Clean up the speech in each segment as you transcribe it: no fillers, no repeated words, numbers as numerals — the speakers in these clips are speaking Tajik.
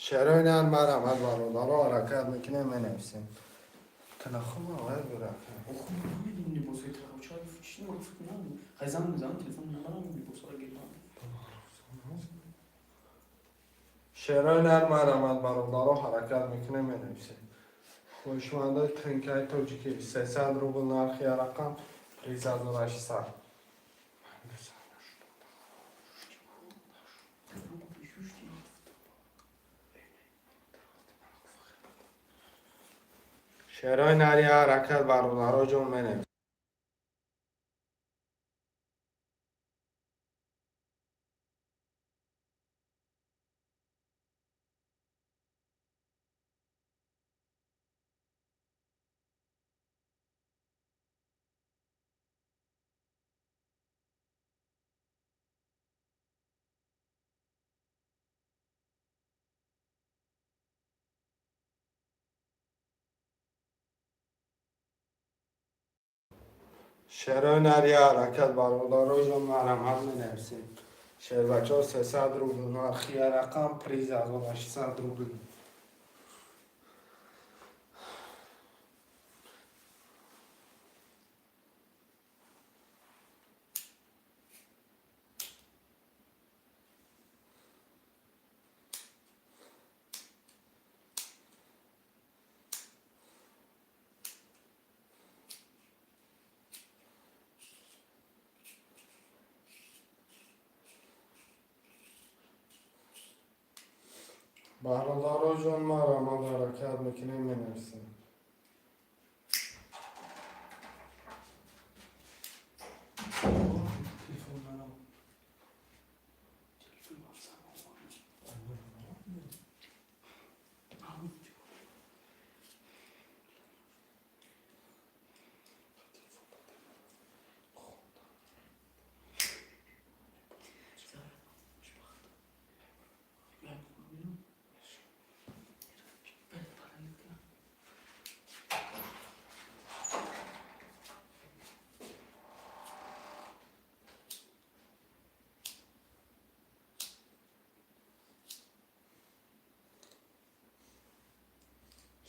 Шерои нар марҳамат, бародаро, ҳаракат мекунем, менависем. Телефон авай бурака. Охо, намедонам либосҳои таро чаро чӣ фикр надорам. Хай, занг мезанам, телефон намебарам, либосҳоро гирам. Шерои нар марҳамат, бародаро, ҳаракат мекунем, менависем. Хоҳишмандои тринкаи тоҷикӣ, 300 рубл нархи рақам, приз 1600. Шерои нари ҳаракат, бародаро ҷон, менависем. Шерои нари ҳаракат, бародаро ҷон, марҳамат, менависем. Шербачаҳо, 300 рубл нархи рақам, приз 1600 рубл. Бародаро ҷон, марҳамат, ҳаракат мекунем, менависем. Телефон нарам. Телефон барсам.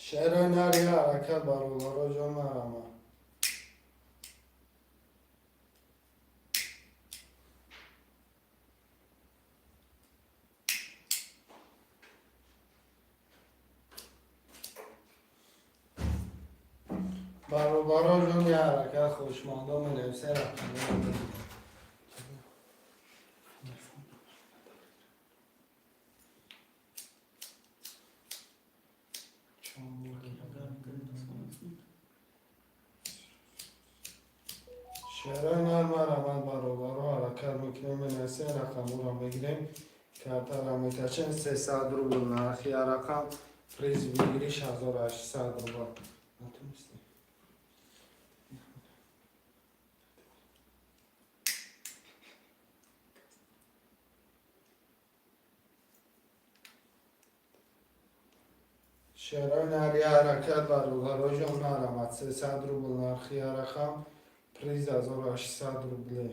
Шерои нари ҳаракат, бародаро ҷон, марҳамат. Бародаро ҷон, я ҳаракат, хоҳишмандо, менависем, рақамҳоро бибинед. Шерои нар марҳамат, бародаро, ҳаракат мекунем, менависем, рақамҳоро мегирем, картаро мекашем. 300 рубл нархи рақам, приз выигрыш 1800 рубл. Натонистӣ? Шерои нари ҳаракат, бародаро ҷон, марҳамат, 300 рубл нархи рақам, приз 1800 рубле.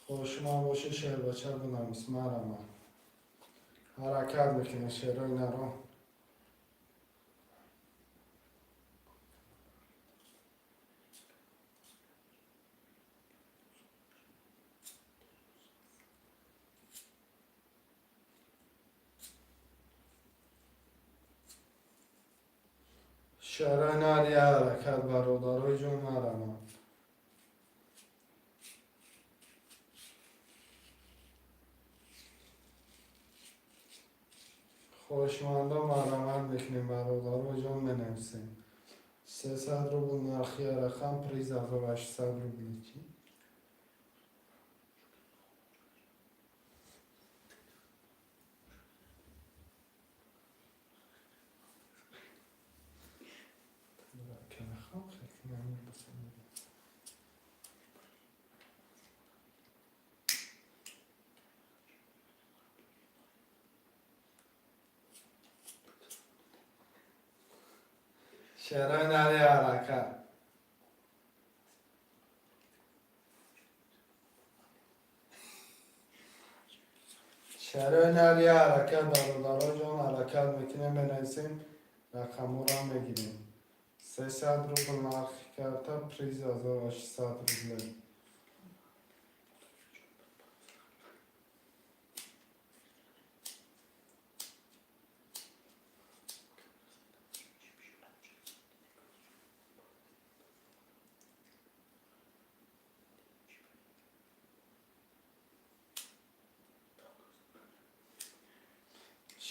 Хоҳишманд бошед, шербача бинавис, марҳамат. Ҳаракат мекунем, шерои наро. Шерои нари ҳаракат, бародарои ҷон, марҳамат. Хоҳишмандо, марҳамат мекунем, бародаро ҷон, менависем. 300 рубл нархи рақам, приз 1800 рубли. Чӣ? Шерои нари ҳаракат. Шарои нар я ҳаракат, бародароҷон, ҳаракат мекунем, менависем, рақамҳоро мегирем. 300 рубл нархи карта, приз 1600 рубле.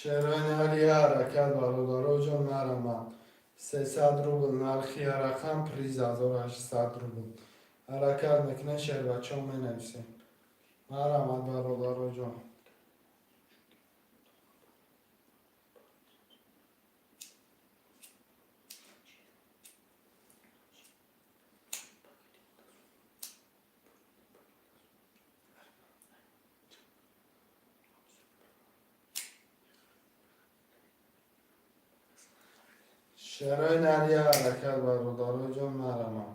Шерои нар я ҳаракат, бародароҷон, нарамад. 300 рубл нархи рақам, приз 1600 рубл. Ҳаракат мекунем, шербачаҳо, менависем. Нарамад, бародароҷон. Шерои нар я ҳаракат, бародароҷон, нарамад.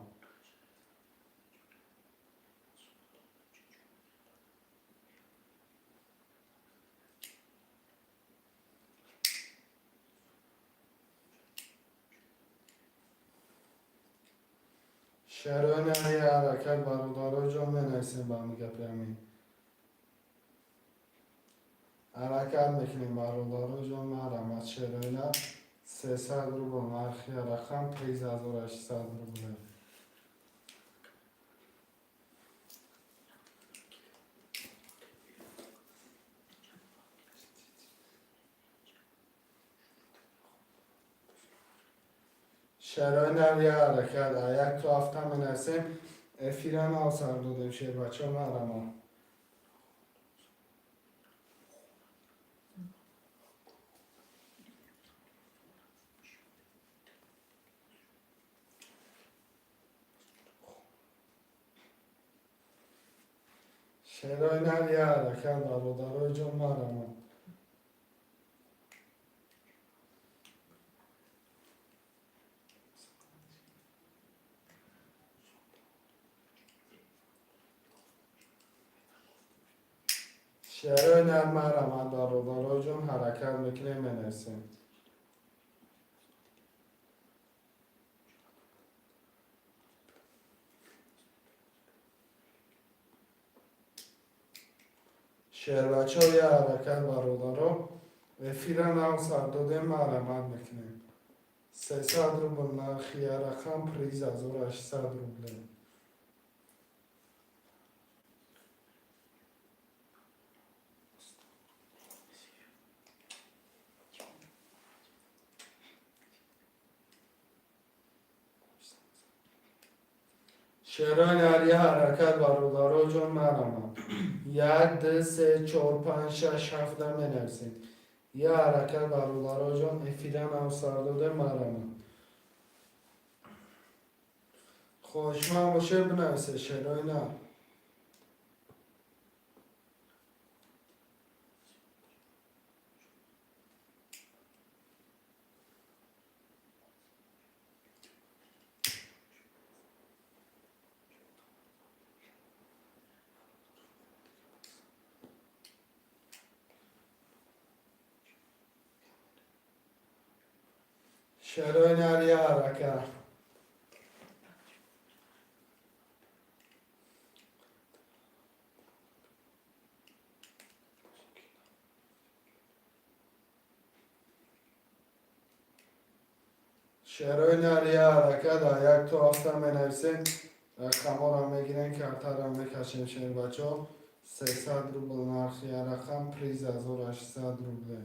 Шерои нар я ҳаракат, бародароҷон, менависем ба ҳами гапи ҳамин. Ҳаракат мекунем, бародароҷон, нарамад. Шерои нар 300 рубл нархи рақам, приз 1600 рубле. Шерои нар я ҳаракат, як то ҳафта менависем, эфира нав сар додем, шербачаҳо, нарамад. Шерои нар я ҳаракат, бародарои ҷон, нарамад. Шерои нар марамад, бародарои ҷон, ҳаракат мекунем, менависем. Шербачаҳо, я ҳаракат, бародаро, эфира нав сар додем, марамат мекунем. 300 рубл нархи рақам, приз 1600 рубле. Шерои нар я ҳаракат, бародаро ҷон, марамад. Як, ду, се, чор, панҷ, шаш, ҳафта менависем. Я ҳаракат, бародаро ҷон, эфира нав сар додем, марамад. Хоҳишманд бошед, бинависед, шерои нар. Шерои нар я ҳаракат. Шерои нар я ҳаракат, як то ҳафта менависем, рақамҳоро мегирем, картаро мекашем, шербачаҳо. 300 рубл нархи рақам, приз 1600 рубле.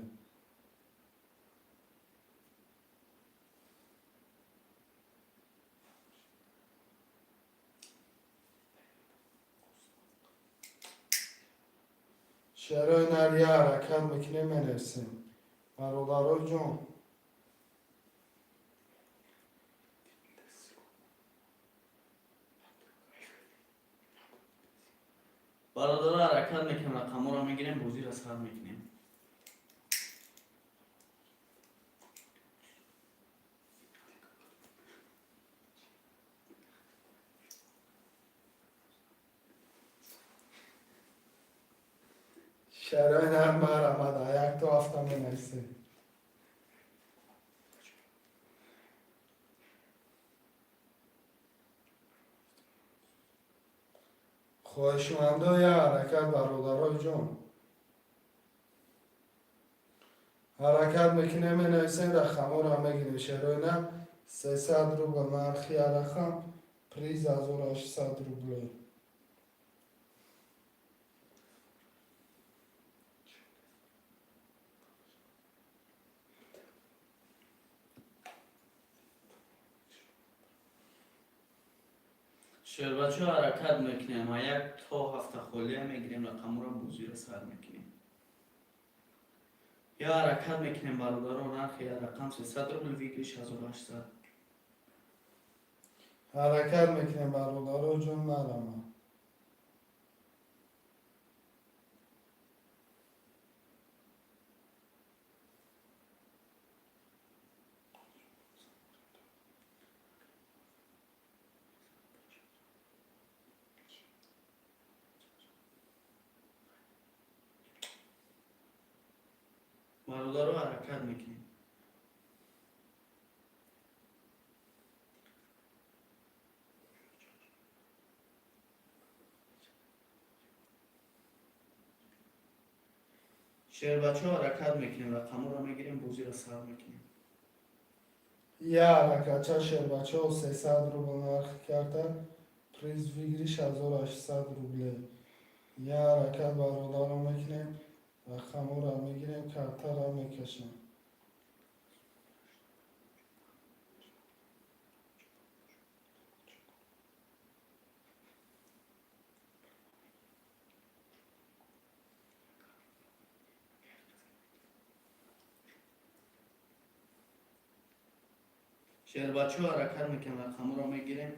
Шерои нар я ҳаракат мекунем, менависем. Бародаро ҷон. Бародаро, ҳаракат мекунем, рақамҳоро мегирем, бозиро сар мекунем. Шарои нар, марҳамат, як то ҳафта менависем. Хоҳишмандо, я ҳаракат, бародарои ҷон, ҳаракат мекунем, менависем, рақамҳоро мегирем. Шерои нар, 300 рубл нархи рақам, приз 1800 рублей. Шербачо, ҳаракат мекунем, а як то ҳафта холия мегирем рақамҳоро, бозиро сар мекунем. Я ҳаракат мекунем, бародаро, нархи як рақам 300 рубл, выигрыш 1800. Ҳаракат мекунем, бародаро ҷон, марҳамат. Бародаро, ҳаракат мекунем. Шербачо, ҳаракат мекунем, рақамҳоро мегирем, бозиро сар мекунем. Я ҳаракатча, шербачо, 300 рубл нархи карта, приз выигрыш 1800 рублей. Я ҳаракат, бародаро, мекунем, рақамҳоро мегирем, картаро мекашем. Шербачо, ҳаракат мекунем, рақамҳоро мегирем,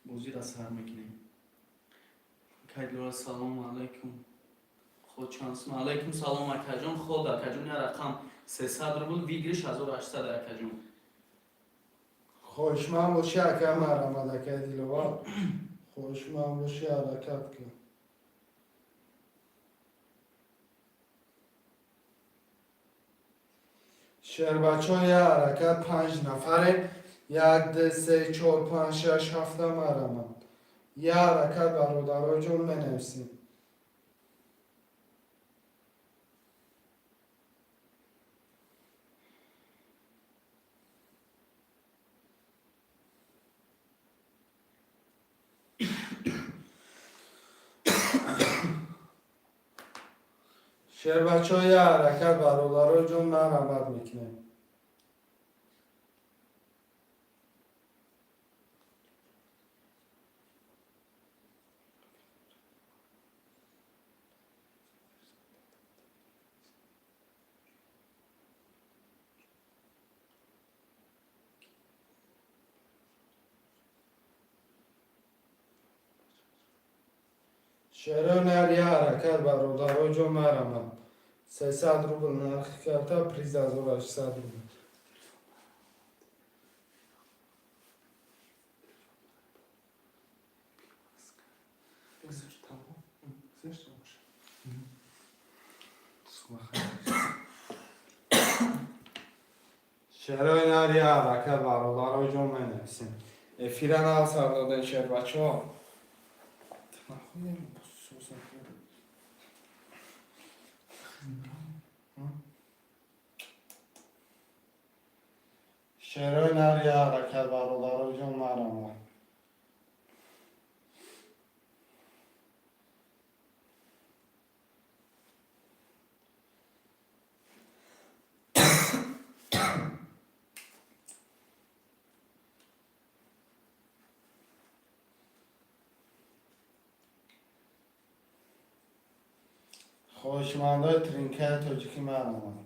бозиро сар мекунем. Кайдора, салому алайкум. Ход чансум, алайкум салом, акаҷон. Ход, акаҷон, я рақам 300 рубл, выигрыш 1800, акаҷон. Хоҳишманд бошӣ, ака, марҳамат, акаи Диловар, хоҳишманд бошӣ, ҳаракат кун. Шербачо, я ҳаракат, панҷ нафарем, як, ду, се, чор, панҷ, шаш, ҳафта, марҳамат, я ҳаракат, бародаро ҷон, менависем. Шербачо, я ҳаракат, бародаро ҷон, марҳамат мекунем. Шерои нар, я ҳаракат, бародаро ҷон, марҳамат, 300 рубл нархи карта, приз 1800 рубл. Гузашт тамом. Гузашт тамоша. Шерои нар, я ҳаракат, бародаро ҷон, менависем. Эфира нав сар додем, шербачо. Нахуй созам. Шерои нар, я ҳаракат, бародаро ҷон, марҳамат. Хоҳишмандои тринкаи тоҷикӣ, марҳамат.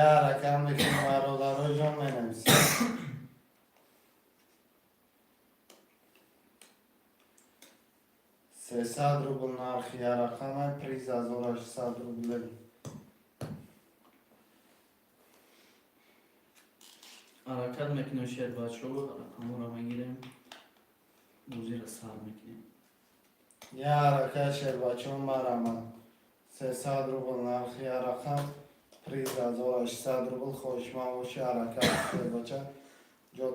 Я ҳаракат мекунем, бародаро ҷон, менависем. 300 рубл нархи ярақамай, приз 1600 рублей. Ҳаракат мекунем, шербачаҳо, рақамҳоро мегирем, бозиро сар мекунем. Я ҳаракат, шербачаҳо, марамад. 300 рубл нархи ярақам, приз 1600 рубл. Хоҳишманд боши, ҳаракат, шербача, ҷо.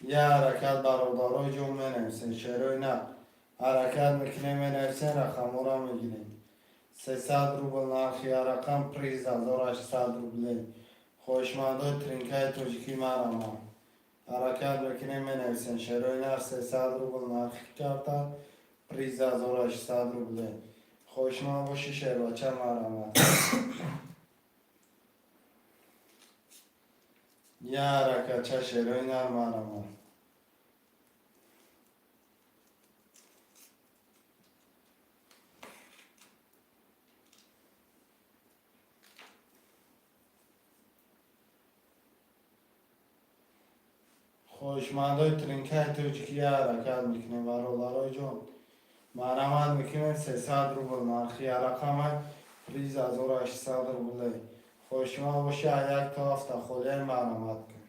Я ҳаракат, бародарои ҷон, менависен. Шерои на, ҳаракат мекунем, менависен, рақамҳоро мегирем. 300 рубл нархи ярақам, приз 1600 рублей. Хоҳишмандои тринкаи тоҷикӣ, марама, ҳаракат мекунем, менависен. Шерои нар, 300 рубл нархи карта, приз 1600 рублей. Хоҳишманд боши, шербача, марама. Я ҳаракатча, шерои нар, марама. Хоҳишмандои тринкаи тоҷикӣ, ҳаракат мекунем, бародарои ҷон, марҳамат мекунем. 300 рубл нархи ярақамай, приз 1600 рублей. Хоҳишманд боши, як то ҳафта холияи, марҳамат кун.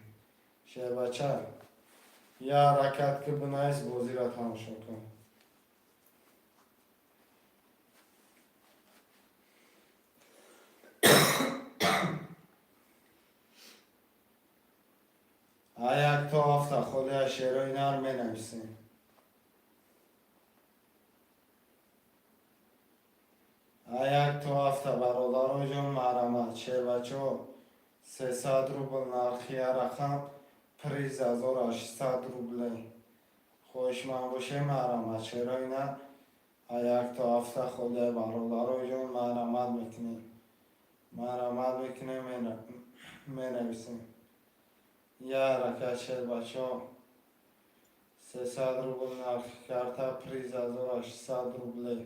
Шербача, я ҳаракат ки, бинавис, бозиро тамошо кун. Як то ҳафта холия, шерои нар, менависем. Як то ҳафта, бародарои ҷон, марҳамат, шербачаҳо. 300 рубл нархи ярақам, приз 1600 рублей. Хоҳишманд боше, марҳамат, шерои нар. Як то ҳафта холия, бародарои ҷон, марҳамат мекунем, марҳамат мекунем, менависем. Я ҳаракат, шербачаҳо. 300 рубл нархи карта, приз 1600 рублей.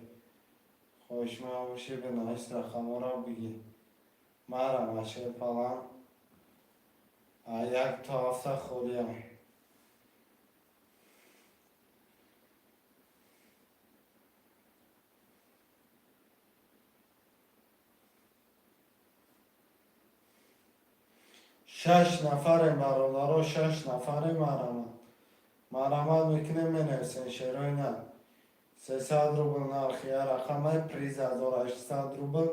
Хоҳишманд бошӣ, бинавис, рақамҳоро бигир. Марҳамат, шерпалан. Як то ҳафта холиям. Шаш нафарем, бародаро, шаш нафарем. Марҳамат, марҳамат мекунем, менависем. Шерои на, 300 рубл нархи рақамай, приз 1800 рубл.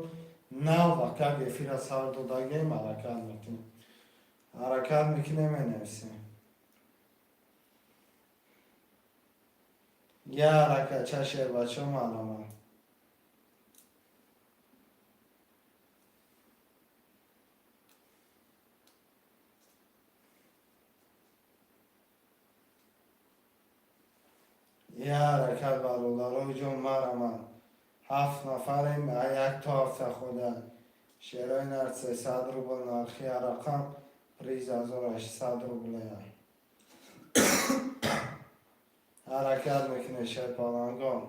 Нав вакак эфира сар додагем. Ҳаракат мекунем, ҳаракат мекунем, менависем. Я ҳаракат, ча, шербачо, марҳамат. Я ҳаракат, бародарои ҷон, марҳамат. Ҳафт нафарем. Як то ҳафта худа, шерои нар, 300 рубл нархи рақам, приз 1800 рублея. Ҳаракат мекунед, шерпалангон.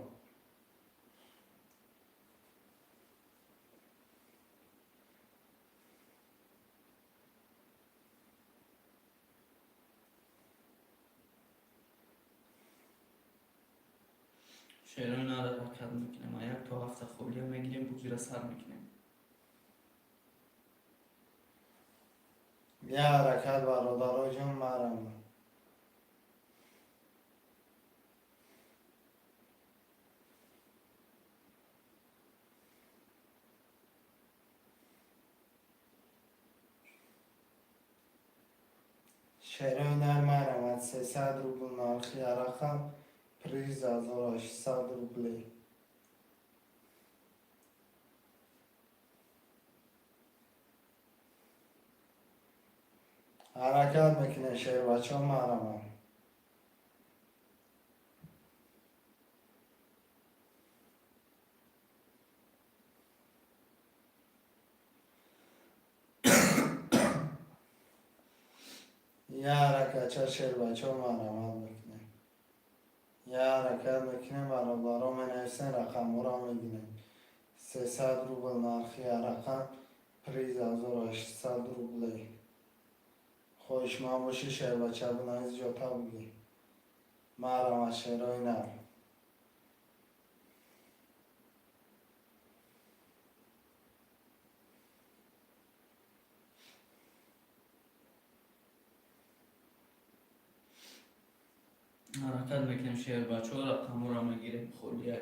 Шерои нар, ҳаракат мекунем, як то ҳафта холия мегирем, бозиро сар мекунем. Я ҳаракат, бародарои ҷон, марҳамат. Шерои нар, марҳамат. 300 рубл нархи рақам, приз 1600 рублей. Ҳаракат мекунем, шербачаҳо, марҳамат. Я ҳаракатча, шербачаҳо, марҳамат мекунем. Я ҳаракат мекунем, бародаро, менависем, рақамҳоро мегирем. 300 рубл нархи рақам, приз 1600 рублей. Хоҳишманд бошӣ, шербача, бинавис, ҷота бугӣ. Марҳамат, шерои нар. Ҳаракат мекунем, шербачаҳо, рақамҳоро мегирем, холия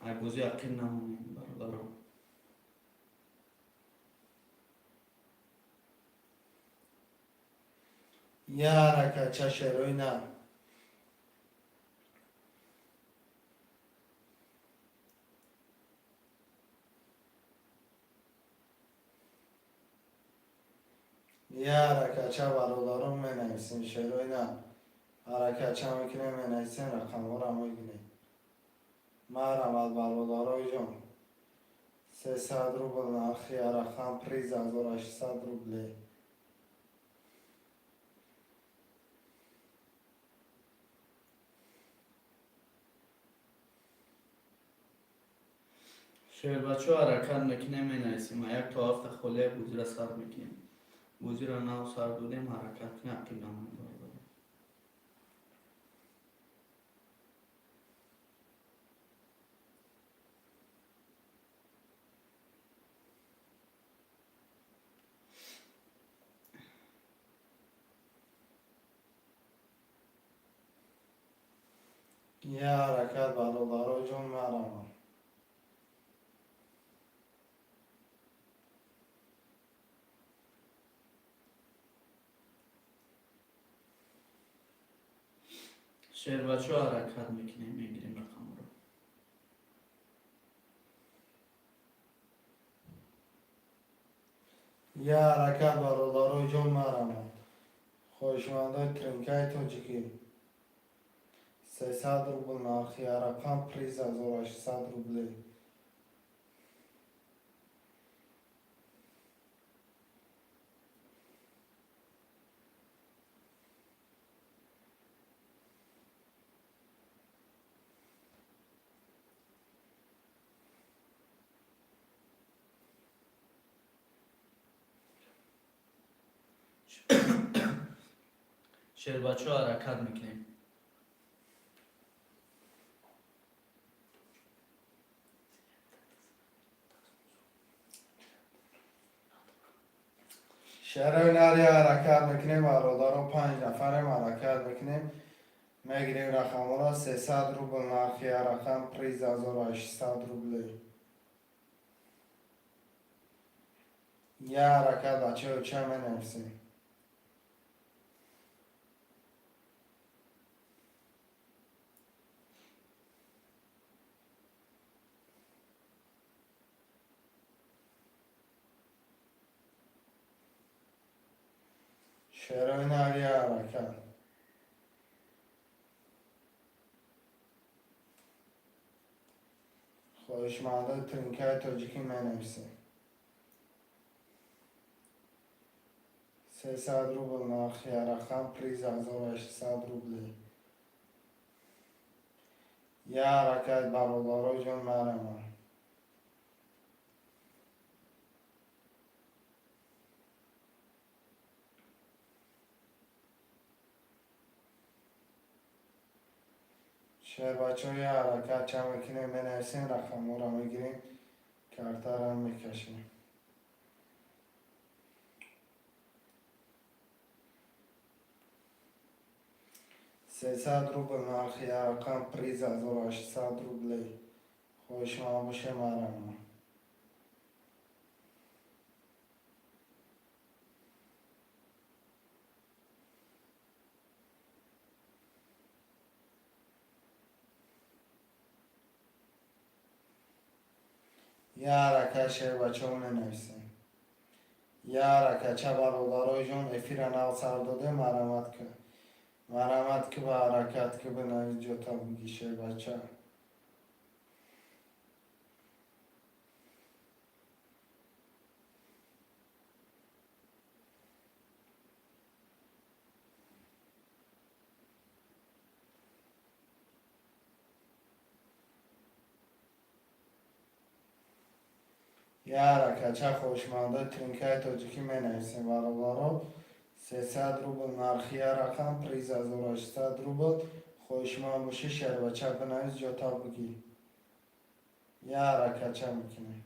ай бозӣ ақиб намонем, бародарон. Я ҳаракатча, шерои нар. Я ҳаракатча, бародарон, менависем, шерои нар. Ҳаракатча мекунем, менависем, рақамҳоро мегирем. Марҳамат, бародарои ҷон. 300 рубл нархи рақам, приз 1800 рублей. Шербачаҳо, ҳаракат мекунем, менависем, як то ҳафта холия бозиро сар мекунем. Бозиро нав сар додем, ҳаракат кунем, ақиб намонем, бародарон. Я ҳаракат, бародарои ҷон, марҳамат. Шербачаҳо, ҳаракат мекунем, мегирем рақамҳоро. Я ҳаракат, бародарои ҷон, марҳамат. Хоҳишмандои тринкаи тоҷикӣ. 300 рубл нархи рақам, приз 1800 рублей. Шербачаҳо, ҳаракат мекунем. Шерои нари, ҳаракат мекунем, бародаро, панҷ нафарем, ҳаракат мекунем. Мегирем рақамҳоро, 300 рубл нархи рақам, приз 1800 рублей. Я ҳаракат, бачаҳо, ча менависем? Шерои нари, ҳаракат. Хоҳишмандои тринкаи тоҷикӣ менависем. 300 рубл нархи рақам, приз 1800 рублей. Я ҳаракат, бародарои ҷон, марҳамат. Шербачаҳо, я ҳаракат ча мекунем, менависем, рақамҳоро мегирем, картаро мекашем. 300 рубл нархи рақам, приз 1800 рублей. Хоҳишманд боше, марҳамат. Я ҳаракат, шербачаҳо, менависем. Я ҳаракатча, бародарои ҷон, эфира нав сар додем, марҳамат ки. Марҳамат ки, ба ҳаракат ки, бинавис, ҷота буги, шербача. Я ҳаракатча, хоҳишмандои тринкаи тоҷикӣ менависем, бародаро. 300 рубл нархи як рақам, приз 1800 рубл. Хоҳишманд бошӣ, шербача, бинавис, ҷота бигӣ. Я ҳаракатча мекунем.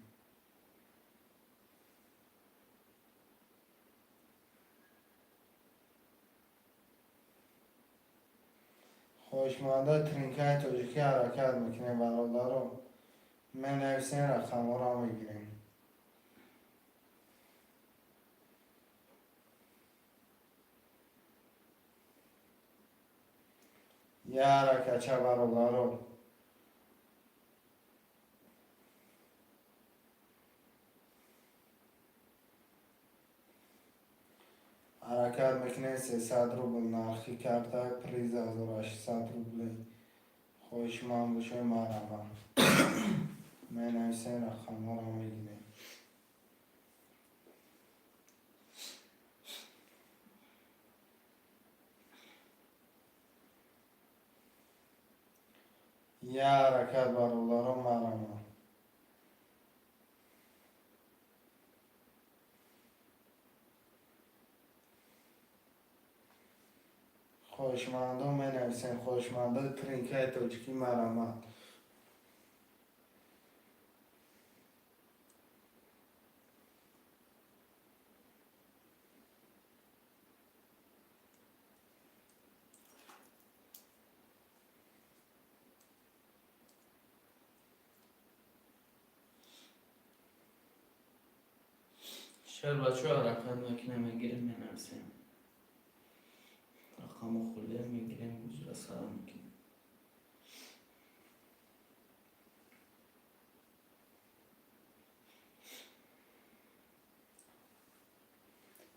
Хоҳишмандои тринкаи тоҷикӣ, ҳаракат мекунем, бародаро. Менависем, рақамҳоро мегирем. Я ҳаракатча, бародаро. Ҳаракат мекунем. 300 рубл нархи карта, приз 1800 рублей. Хоҳишманд бошед, марҳамат, менависем, рақамҳоро мегирем. Я ҳаракат, бародаро, марҳамат. Хоҳишмандон, менависем. Хоҳишмандои тринкаи тоҷикӣ, марҳамат. Шербачо, ҳаракат мекунем, мегирем, менависем. Рақаму хулия мегирем, бозира сар мекунем.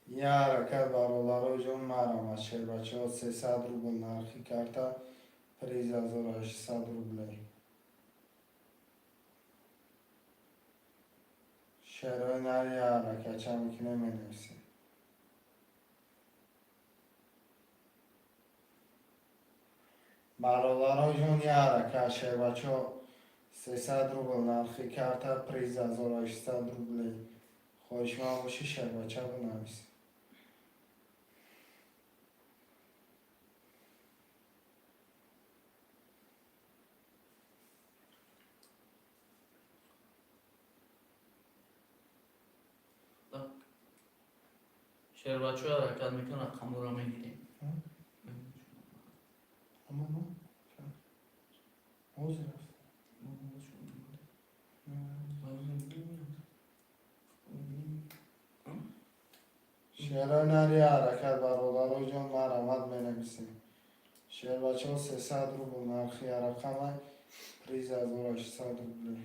Я ҳаракат, бародаро ҷон, марҳамат, шербачаҳо. 300 рубл нархи карта, приз 1800 рублей. Шерои нар, я ҳаракатча мекунем, менависем. Бародаро ҷон, я ҳаракат, шербачаҳо. 300 рубл нархи карта, приз 1800 рублей. Хоҳишманд бошӣ, шербача, бинавис. Так. Шербачо, ҳаракат мекунем, рақамҳоро мегирем. Аммо ҳозир аст. Шерои нари, ҳаракат, бародаро ҷон, марҳамат, менависем. Шербачаҳо, 300 рубл нархи рақама, приз 1800 рублей.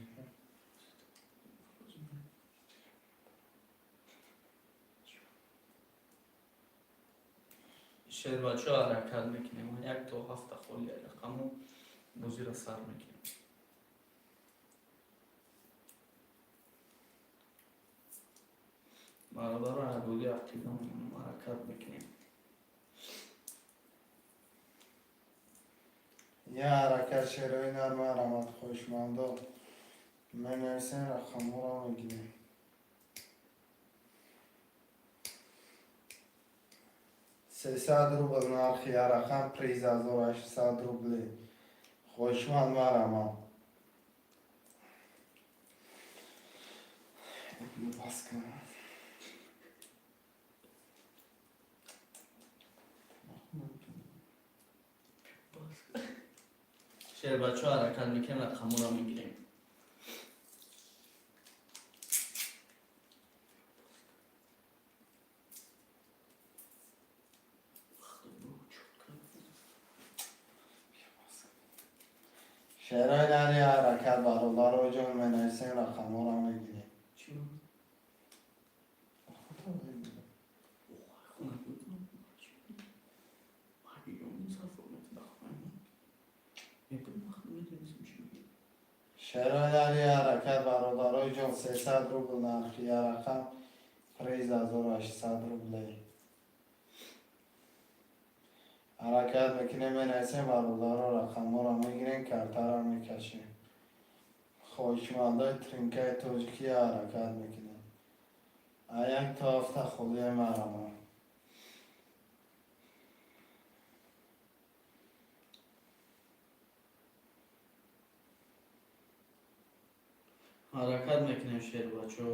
Шербачо, ҳаракат мекунем, як то ҳафта холи рақаму бозиро сар мекунем. Бародаро, ҳарбози активно ҳаракат мекунем. Я ҳаракат, шерои нар, марҳамат, хоҳишмандо, менависем, рақамҳоро мегирем. 300 рубл нархи рақам, приз 1800 рублей. Хоҳишманд, марҳамат. Бас кунам. Шербачо, ҳаракат мекунем, рақамҳоро мегирем. Шерои нари, ҳаракат, бародаро ҷон, менависем, рақамҳоро мегирем. Чӣ? Шерои нари, ҳаракат, бародарои ҷон. 300 рубл нархи рақам, приз 1800 рублей. Ҳаракат мекунем, менависем, бародаро, рақамҳоро мегирем, картаро мекашем. Хоҳишмандои тринкаи тоҷикӣ, ҳаракат мекунем. А як то ҳафта холия, марҳамат. Ҳаракат мекунем, шербачо,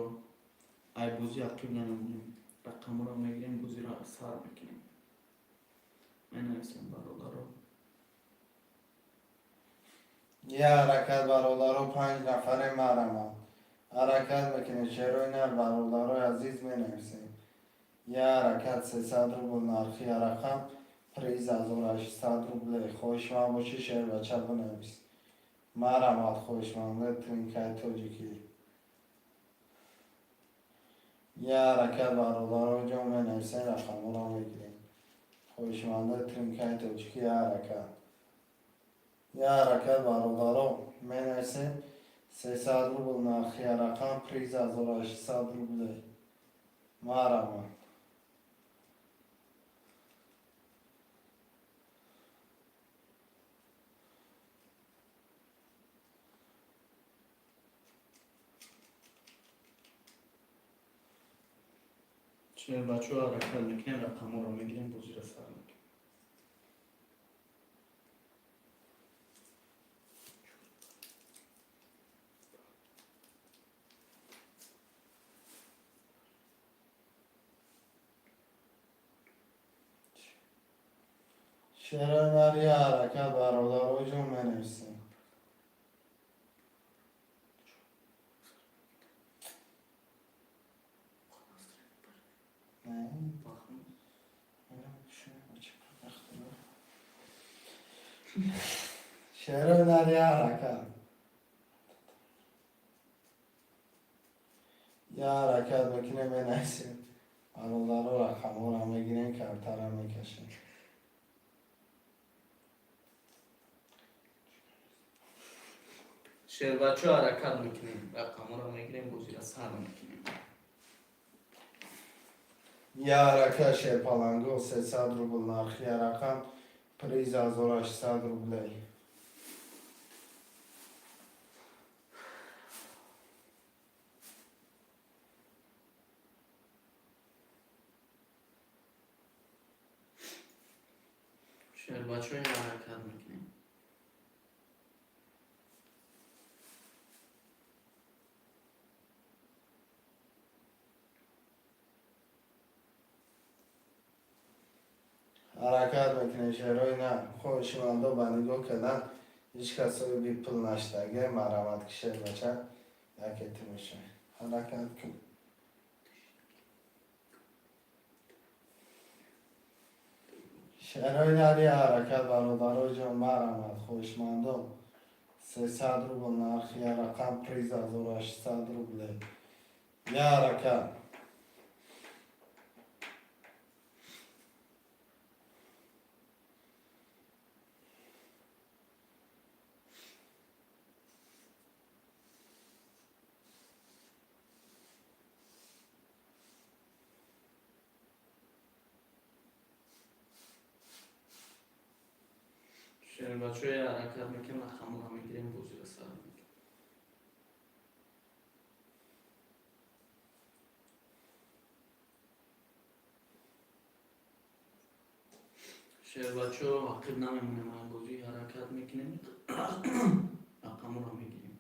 ай бозӣ ақиб намемонем, рақамҳоро мегирем, бозиро сар мекунем. Менависем, бародаро. Я ҳаракат, бародаро, панҷ нафаре, марҳамат. Ҳаракат мекунем, шерои нар, бародарои азиз, менависем. Я ҳаракат, 300 рубл нархи рақам, приз 1800 рублей. Хоҳишманд бошӣ, шербача, бинавис. Марҳамат, хоҳишмандаи тринкаи тоҷикӣ. Я ҳаракат, бародаро ҷон, менависем, рақамҳоро мегирем. Хоҳишмандаи тринкаи тоҷикӣ, я ҳаракат. Я ҳаракат, бародаро, менависем, 300 рубл нархи рақам, приз 1800 рублей. Марҳамат. Шербачо, ҳаракат мекунем, рақамҳоро мегирем, бозиро сар мекунем. Шерои нар, я ҳаракат, бародаро ҷон, менависем. Не? Бахм. Шерои нар, я ҳаракат. Я ҳаракат мекунем, менависем. Бародаро, рақамҳоро мегирем, картара мекашем. Шербачо, ҳаракат мекунем, рақамҳоро мегирем, бозиро сар мекунем. Я ҳаракат, шерпаланго, 300 рубл нархи рақам, приз 1800 рублей. Шербачо, ҳаракат мекунем. Ҳаракат мекунем, шерои нар. Хоҳишмандо ба нигоҳ кардан, ҳеҷ кас соҳиби пул нашудагӣ, марҳамат ки, шербача, яке ту мешавӣ. Ҳаракат кун. Шерои нар, я ҳаракат, бародаро ҷон, марҳамат, хоҳишмандо. 300 рубл нархи рақам, приз 1800 рублей. Я ҳаракат. Шербачо, ҳаракат мекунем, рақамҳоро мегирем, бозиро сар мекунем. Шербачо, ақиб намемонем ай бозӣ, ҳаракат мекунем, рақамҳоро мегирем.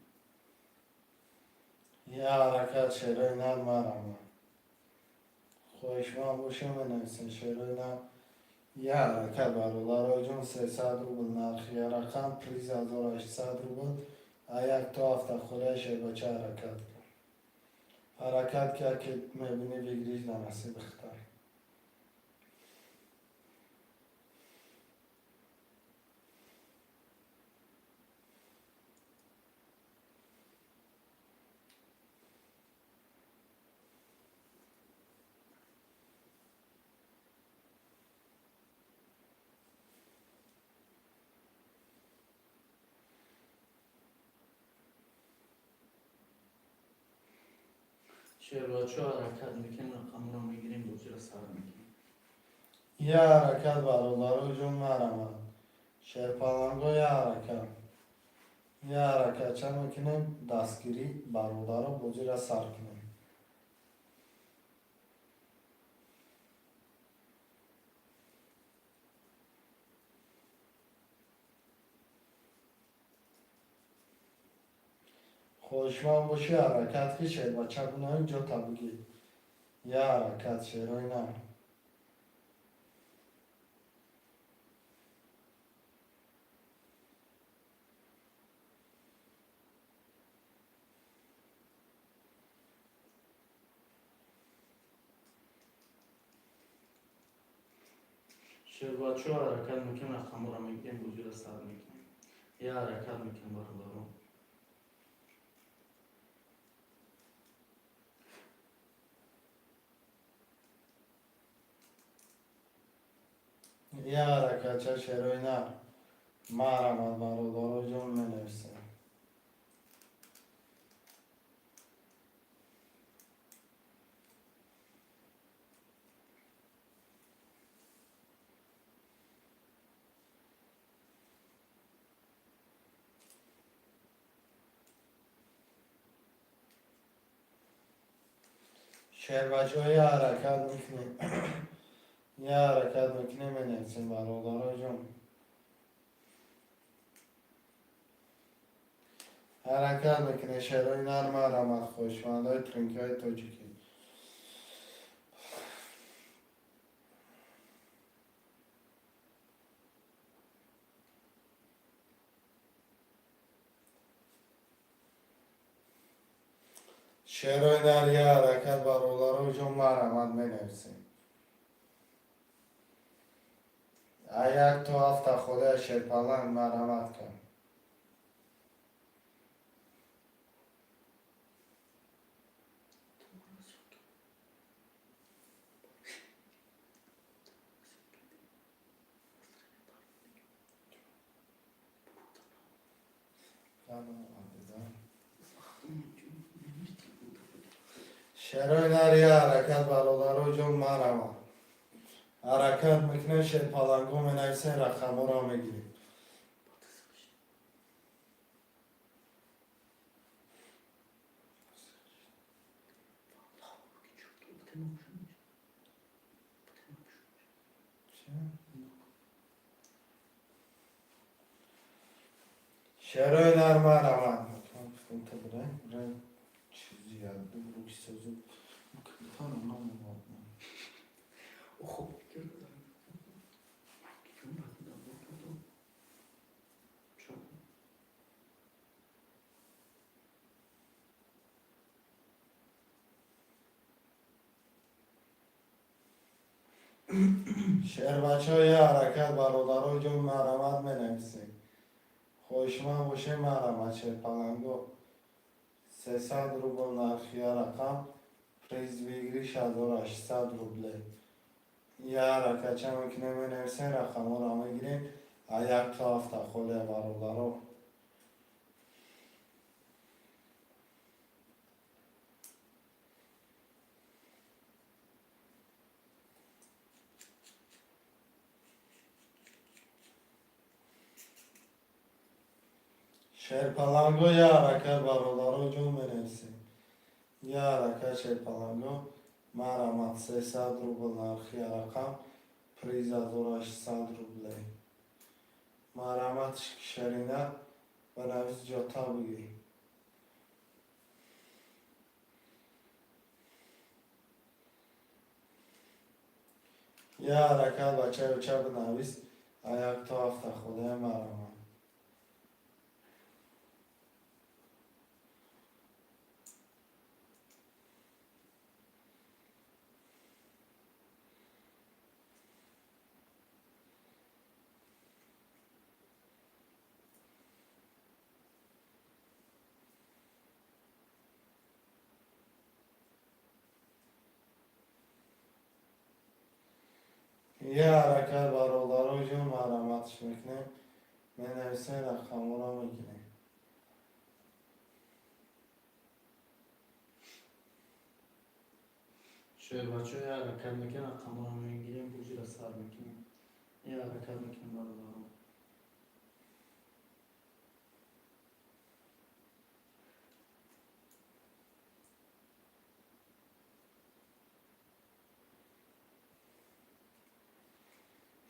Я ҳаракат, шерои нар, марҳамат. Хоҳишманд бошем, менависем, шерои нар. Я ҳаракат, бародаро ҷон, 300 рубл нархи рақам, приз 1800 рубл. А як то ҳафта холия, шербача, ҳаракат кун. Ҳаракат ки, яке мебинӣ, выигрыш дар насиби хитай. Шербачо, ҳаракат мекунем, рақамҳоро мегирем, бозиро сар мекунем. Я ҳаракат, бародаро ҷон, марҳамат. Шерпаланго, я ҳаракат. Я ҳаракат ча мекунем? Дастгирӣ, бародаро, бозиро сар кунем. Хоҳишманд бошӣ, ҳаракат ки, шербача бунаи ҷота бигӣ. Я ҳаракат, шерои на. Шербачо, ҳаракат мекунем, рақамҳоро мегирем, бозиро сар мекунем. Я ҳаракат мекунем, бародарон. Я ҳаракатча, шерои на. Марамад, бародаро ҷон, менависем. Шербачаҳо, я ҳаракат мекунем. Я ҳаракат мекунем, менависем, бародаро ҷон. Ҳаракат мекунем, шерои нар, марамад, хоҳишмандои тринкаи тоҷикӣ. Шерои нар, я ҳаракат, бародаро ҷон, марамад, менависем. А як то ҳафта холия, шерпаланг, марамад кун. Шерои нар, я ҳаракат, бародаро ҷон, марамад. Ҳаракат мекунем, шерпаланго, менависем, рақамҳоро мегирем. Шерои нар, марамад. Чизи созу. Охо. Чо? Шербачаҳо, я ҳаракат, бародаро ҷон, марамад, менависем. Хоҳишманд бошем, марамад, шерпаланго. 300 рубл нархи я рақам, приз выигрыш 1800 рублей. Я ҳаракатча мекунем, менависем, рақамҳоро мегирем. А як то ҳафта холия, бародаро. Шерпаланго, я ҳаракат, бародаро ҷон, менависем. Я ҳаракат, шерпаланго, марамад, 300 рубл нархи я рақам, приз 1800 рублей. Марамад, шерина, банавис, ҷота бигӣ. Я ҳаракат, бачаи оча, бинавис, а як то ҳафта холия, марамад. Я ҳаракат, бародаро ҷон, мараматш мекунем, менависем, рақамҳоро мегирем. Шербачо, я ҳаракат мекунем, рақамҳоро мегирем, бозиро сар мекунем. Я ҳаракат мекунем, бародарон.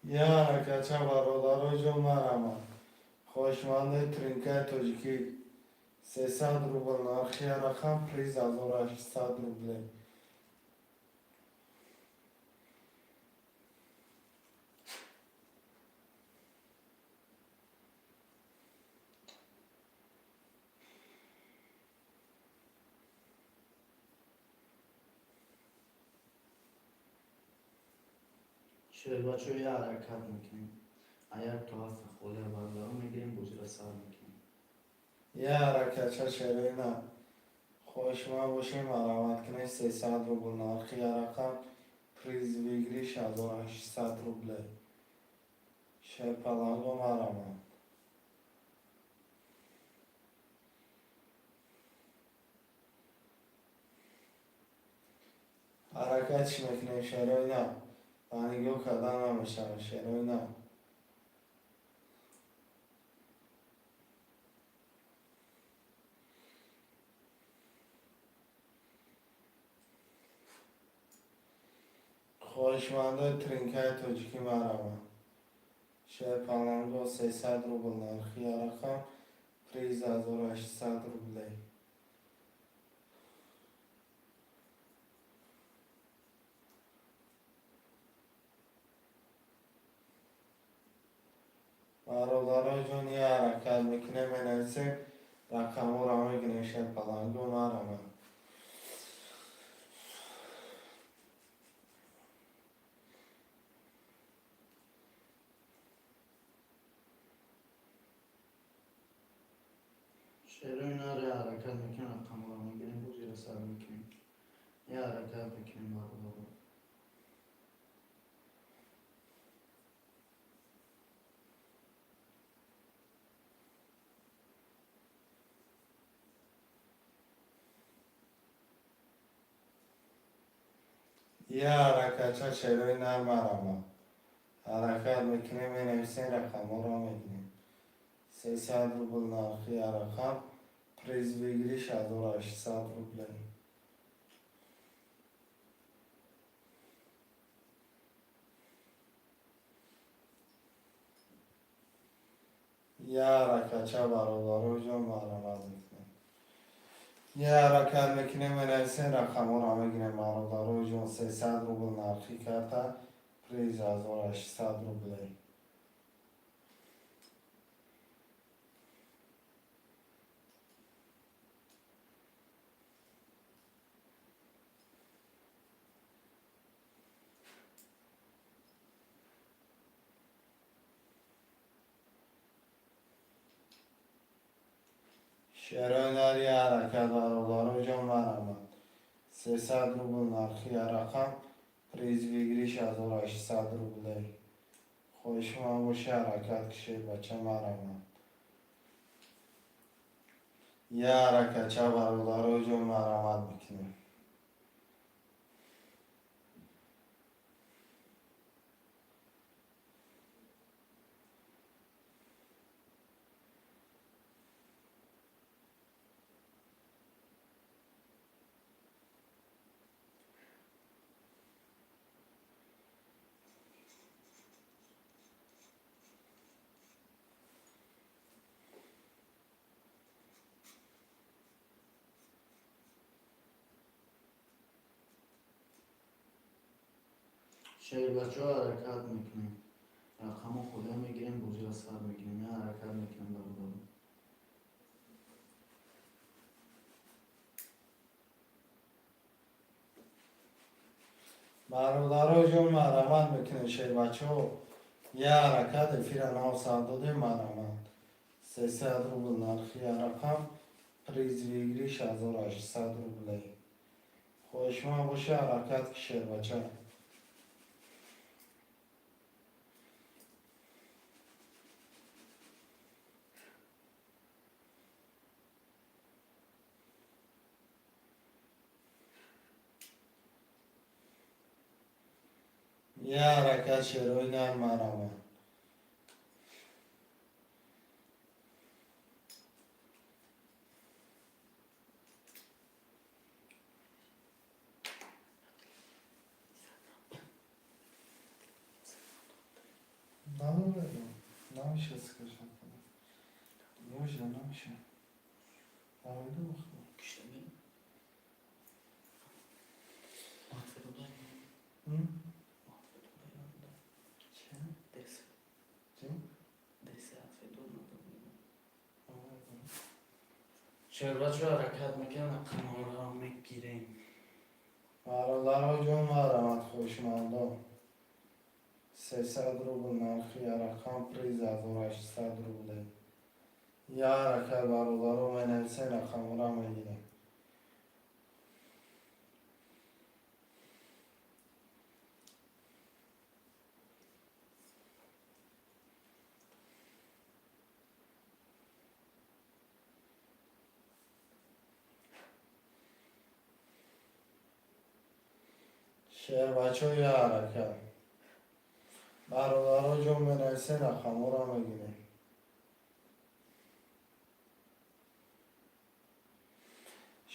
Я ҳаракатча, бародаро ҷон, марамад. Хоҳишмандаи тринкаи тоҷикӣ. 300 рубл нархи рақам, приз 1800 рублей. Шербачо, я ҳаракат мекунем. А як то ҳафта холия бародаро мегирем, бозиро сар мекунем. Я ҳаракатча, шероина, хоҳишманд бошем, марҳамат кунед. 300 рубл нархи рақам, приз выигрыш 1800 рублей. Шерпаланго, марҳамат. Ҳаракат чӣ мекунем, шероина? Ба нигоҳ кардан намешавад, шероина. Хоҳишмандои тринкаи тоҷикӣ, марҳамат. Шерпаланго, 300 рубл нархи рақам, приз 1800 рублей. Бародарои ҷон, я ҳаракат мекунем, менависем, рақамҳоро мегирем. Шерпаланго, марҳамат. Шероина, ре ҳаракат мекунем, рақамҳоро мегирем, бозиро сар мекунем. Я ҳаракат мекунем, бародаро. Я ҳаракатча, шерои нар, марҳамат. Ҳаракат мекунем, менависем, рақамҳоро мегирем. 300 рубл нархи рақам, приз выигрыш 1800 рублей. Я ҳаракатча, бародарои ҷон, марҳамат мекунем. Я ҳаракат мекунем, менависем, рақамҳоро мегирем, бародарои ҷон. 300 рубл нархи карта, приз 1800 рублей. Шерои нар, я ҳаракат, бародарои ҷон, марҳамат. 300 рубл нархи рақам, приз выигрыш 1800 рублей. Хоҳишманд боши, ҳаракат кишед, бача, марҳамат. Я ҳаракатча, бародарои ҷон, марҳамат мекунем. Шербачо, ҳаракат мекунем, рақамҳо холия мегирем, бозиро сар мекунем. Я ҳаракат мекунем, бародаро. Бародарои ҷон, марҳамат мекунем, шербачаҳо. Я ҳаракат, эфира нав сар додем, марҳамат. 300 рубл нархи рақам, приз выигрыш 1800 рублей. Хоҳишманд боши, ҳаракат ки, шербача. Я ҳаракат, шерои нар, марҳамат. Намебарем, намеша, скажем, ёжа намеша. Намедонам. Киштагӣ. Матфедодай. М? Матфедодай. Чи? Десе. Чи? Десе Атфедод надо. Шербачо, ҳаракат мекунем, рақамҳоро мегирем. Бародаро ҷон, марҳамат, хоҳишмандон. 300 рубл нархи рақам, приз 1800 рубле. Я ҳаракат, бародаро, менависен, рақамҳоро мегирем. Шербачо, я ҳаракат. Бародаро ҷон, менависен, рақамҳоро мегирем.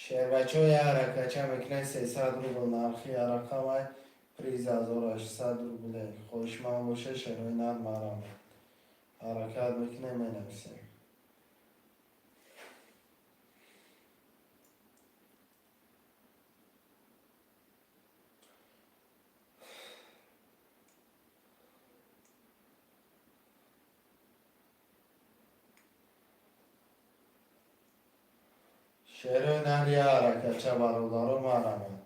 Шербачо, я ҳаракатча мекунем, 300 рубл нархи рақамай, приз 1800 рубле. Хоҳишманд боша, шерои нар, марҳамат. Ҳаракат мекунем, менависем. Шерои нар, я ҳаракатча, бародаро, марҳамат.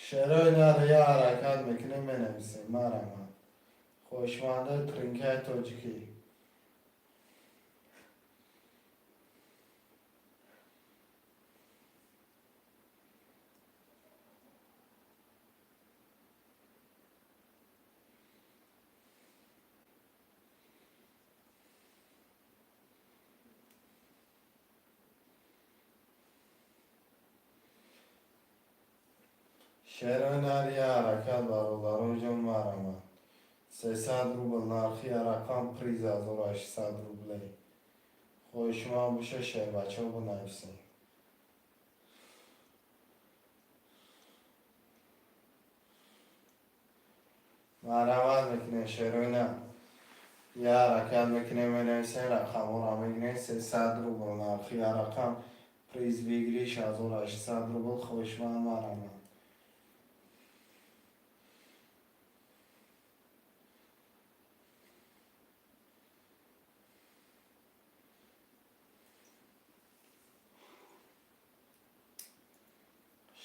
Шерои нар, я ҳаракат мекунем, менависем, марҳамат. Хоҳишмандои тринкаи тоҷикӣ. Шерои нар, я ҳаракат, бародаро ҷон, марҳамат. 300 рубл нархи рақам, приз 1800 рубле. Хоҳишманд боша, шербачаҳо, бинависем. Марҳамат мекунем, шерои нар. Я ҳаракат мекунем, менависем, рақамҳоро мегирем. 300 рубл нархи рақам, приз выигрыш 1800 рубл. Хоҳишманд, марҳамат.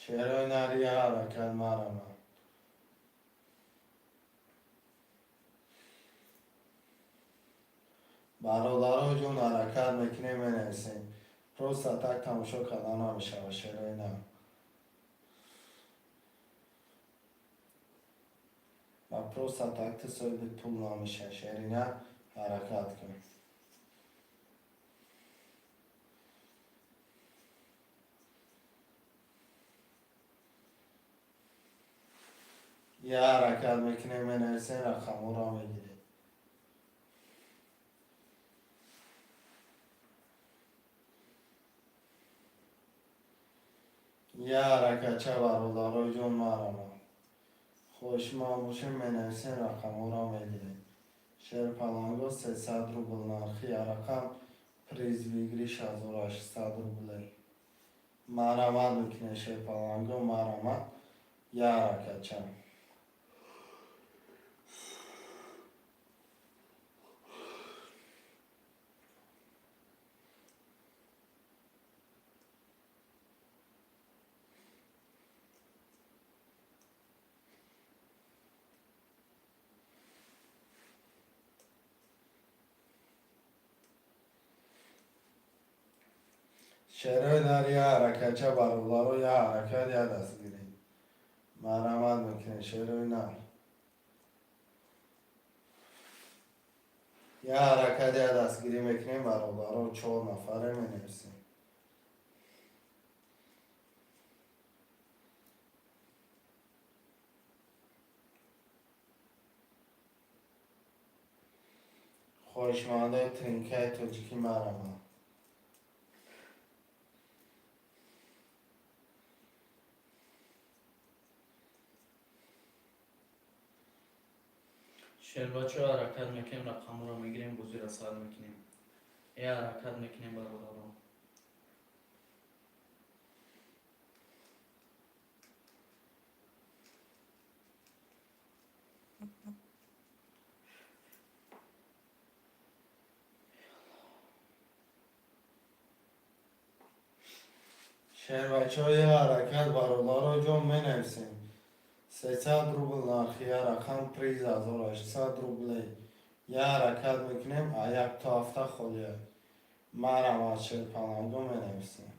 Шерои нар, я ҳаракат, марҳамат. Бародаро ҷон, ҳаракат мекунем, менависем. Просто так тамошо кардан намешавад, шерои нар. Ва просто так ту соҳиби пул намешавӣ, шери нар, ҳаракат кун. Я ҳаракат мекунем, менависем, рақамҳоро мегирем. Я ҳаракатча, бародарои ҷон, марҳамат. Хоҳишманд бошем, менависем, рақамҳоро мегирем. Шерпаланго, 300 рубл нархи рақам, приз выигрыш 1800 рубле. Марҳамат мекунем, шерпаланго, марҳамат. Я ҳаракатча. Шерои нар, я ҳаракатча, бародаро, я ҳаракат, я дастгирӣ. Марҳамат мекунем, шерои нар. Я ҳаракат, я дастгирӣ мекунем, бародаро, чор нафаре, менависем. Хоҳишмандои тринкаи тоҷикӣ, марҳамат. Шербачо, ҳаракат мекунем, рақамҳоро мегирем, бозиро сар мекунем. Ҳаракат мекунем, бародарон. Шербачаҳо, я ҳаракат, бародаро ҷон, менависем. 300 рубл нархи я рақам, приз 1800 рублей. Я ҳаракат мекунем, а як то ҳафта холия. Марам аз шерпаланго, менависем.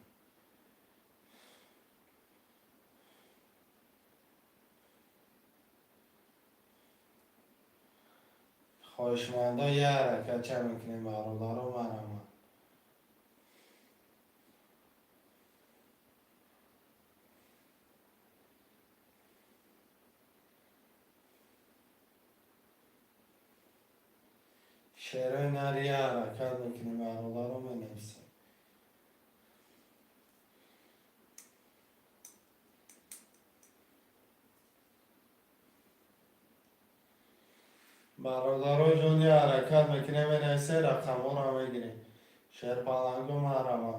Хоҳишмандо, я ҳаракатча мекунем, бародаро, марама. Шерои нар, я ҳаракат мекунем, бародаро, менависем. Бародаро ҷон, я ҳаракат мекунем, менависем, рақамҳоро мегирем. Шерпаланго, марама.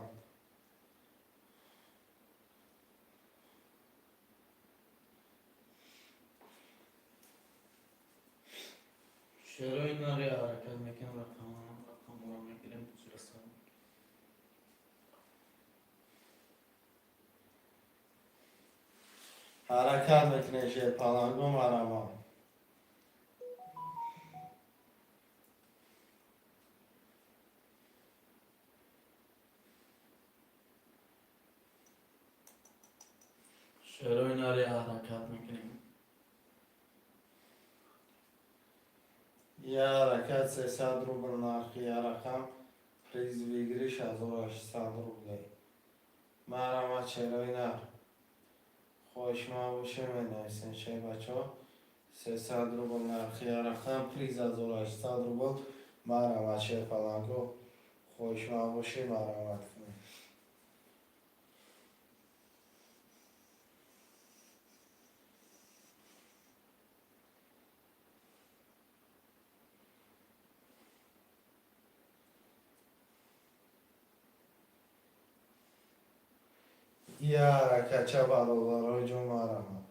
Шерои нар, ҳаракат мекунем, рақамҳоро мегирем, бозиро сар мекунем. Ҳаракат мекунем, шерпаланго, марама. Шерои нар, ҳаракат мекунем. Я ҳаракат, 300 рубл нархи я рақам, приз выигрыш 1800 рублей. Марама, шерои нар. Хоҳишманд боше, менависем, шербачаҳо. 300 рубл нархи я рақам, приз 1800 рубл. Марама, шерпаланго, хоҳишманд боше, марҳамат кунед. Я ҳаракатча, бародаро ҷон, марҳамат.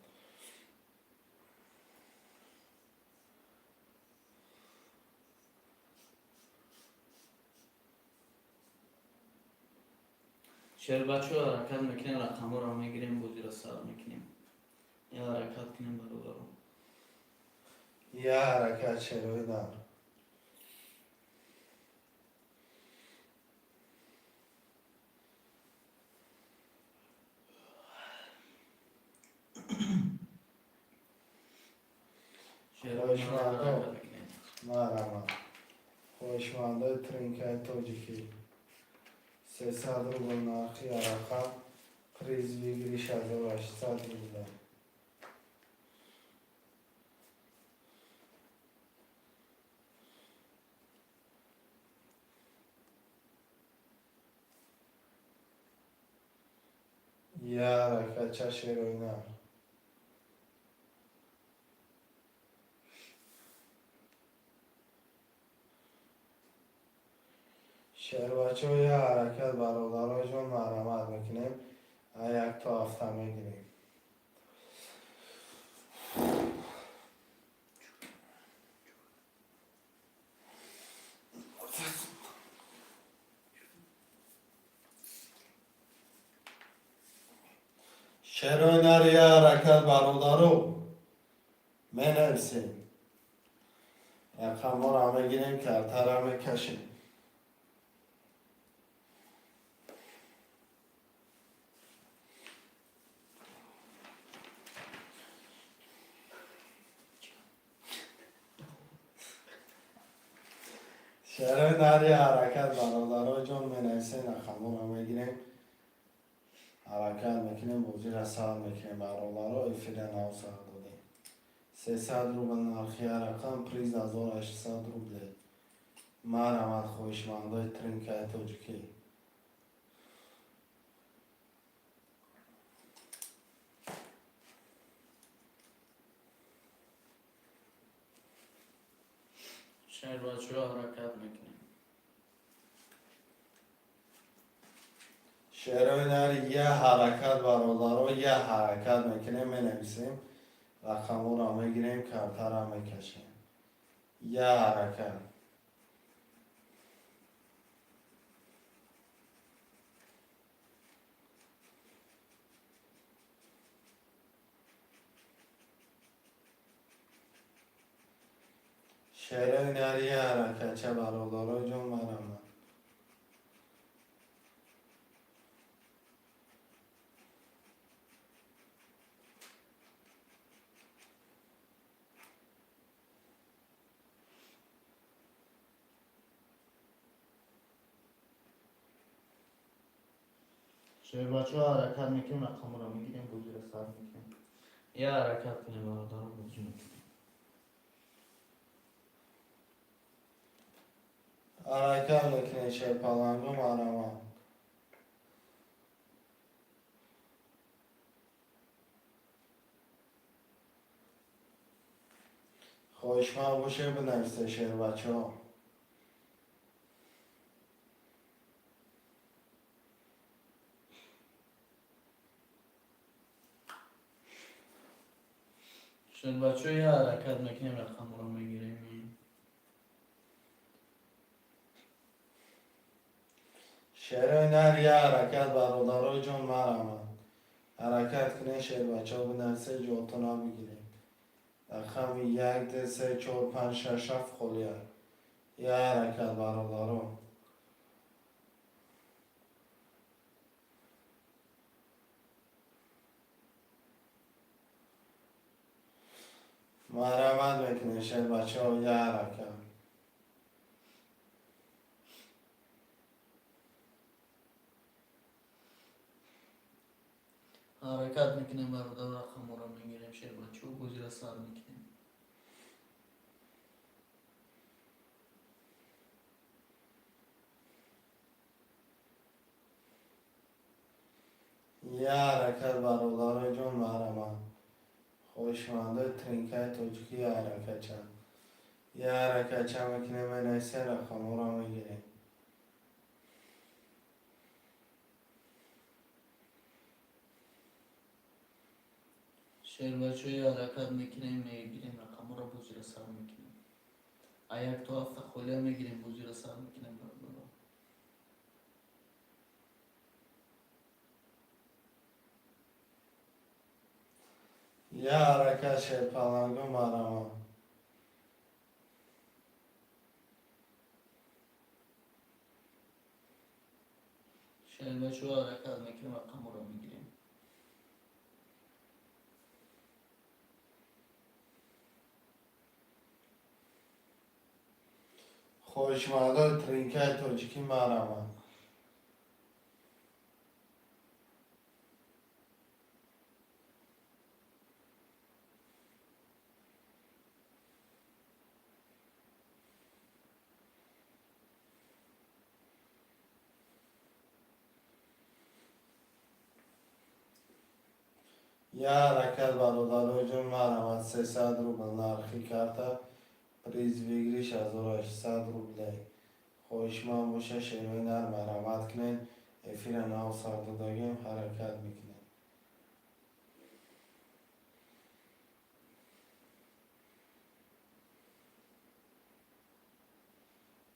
Шербачо, ҳаракат мекунем, рақамҳоро мегирем, бозиро сар мекунем. Я ҳаракат кунем, бародарон. Я ҳаракат, шерои нар. Шерои нар, Хоҳишмандо. ҳаракат мекунем. Марҳамат. Хоҳишмандои тринкаи тоҷикӣ. 300 рубл нархи я рақам, приз выигрыш 1800 рубля. Я ҳаракатча, шерои нар. Шербачаҳо, я ҳаракат, бародаро ҷон, марҳамат мекунем, а як то ҳафта мегирем. Шерои нар, я ҳаракат, бародаро, менависем. Рақамҳоро мегирем, картара мекашем. Шерои нар, я ҳаракат, бародаро ҷон, менависем, рақамҳоро мегирем. Ҳаракат мекунем, бозиро сар мекунем, бародаро, эфира нав сар додем. 300 рубл нархи я рақам, приз 1800 рублей. Марҳамат, хоҳишмандои тринкаи тоҷикӣ. Шербачаҳо, ҳаракат мекунем. Шерои нари, я ҳаракат, бародаро, я ҳаракат мекунем, менависем, рақамҳоро мегирем, картаро мекашем. Я ҳаракат. Шерои нари, я ҳаракатча, бародаро ҷон, марама. Шербачаҳо, ҳаракат мекунем, рақамҳоро мегирем, бозиро сар мекунем. Я ҳаракат кунем, бародаро, бозӣ мекунем. Ҳаракат мекунем, шерпаланго, марама. Хоҳишманд боше, бинависе, шербачаҳо. Шербачаҳо, я ҳаракат мекунем, рақамҳоро мегирем. Шерои нар, я ҳаракат, бародаро ҷон, марама. Ҳаракат кунед, шербачаҳо, бинависе, ҷотона бигирем. Рақами як, ду, се, чор, панҷ, шаш, ҳафт холия. Я ҳаракат, бародаро. Марҳамат мекунем, шербачаҳо, я ҳаракат. Ҳаракат мекунем, бародар, рақамҳоро мегирем, шербачаҳо, бозиро сар мекунем. Я ҳаракат, бародаро ҷон, марҳамат. Хоҳишмандои тринкаи тоҷикӣ, я ҳаракатча. Я ҳаракатча мекунем, менависем, рақамҳоро мегирем. Шербачаҳо, ҳаракат мекунем, мегирем рақамҳоро, бозиро сар мекунем. А як то ҳафта холия мегирем, бозиро сар мекунем, бародаро. Я ҳаракат, шерпаланго, марҳамат. Шербачаҳо, ҳаракат мекунем, рақамҳоро мегирем. Хоҳишмандои тринкаи тоҷикӣ, марҳамат. Я ҳаракат, бародарои ҷон, марҳамат. 300 рубл нархи карта, приз выигрыш 1800 рублей. Хоҳишманд боша, шерои нар, марҳамат кунед. Эфира нав сар додагем, ҳаракат мекунем.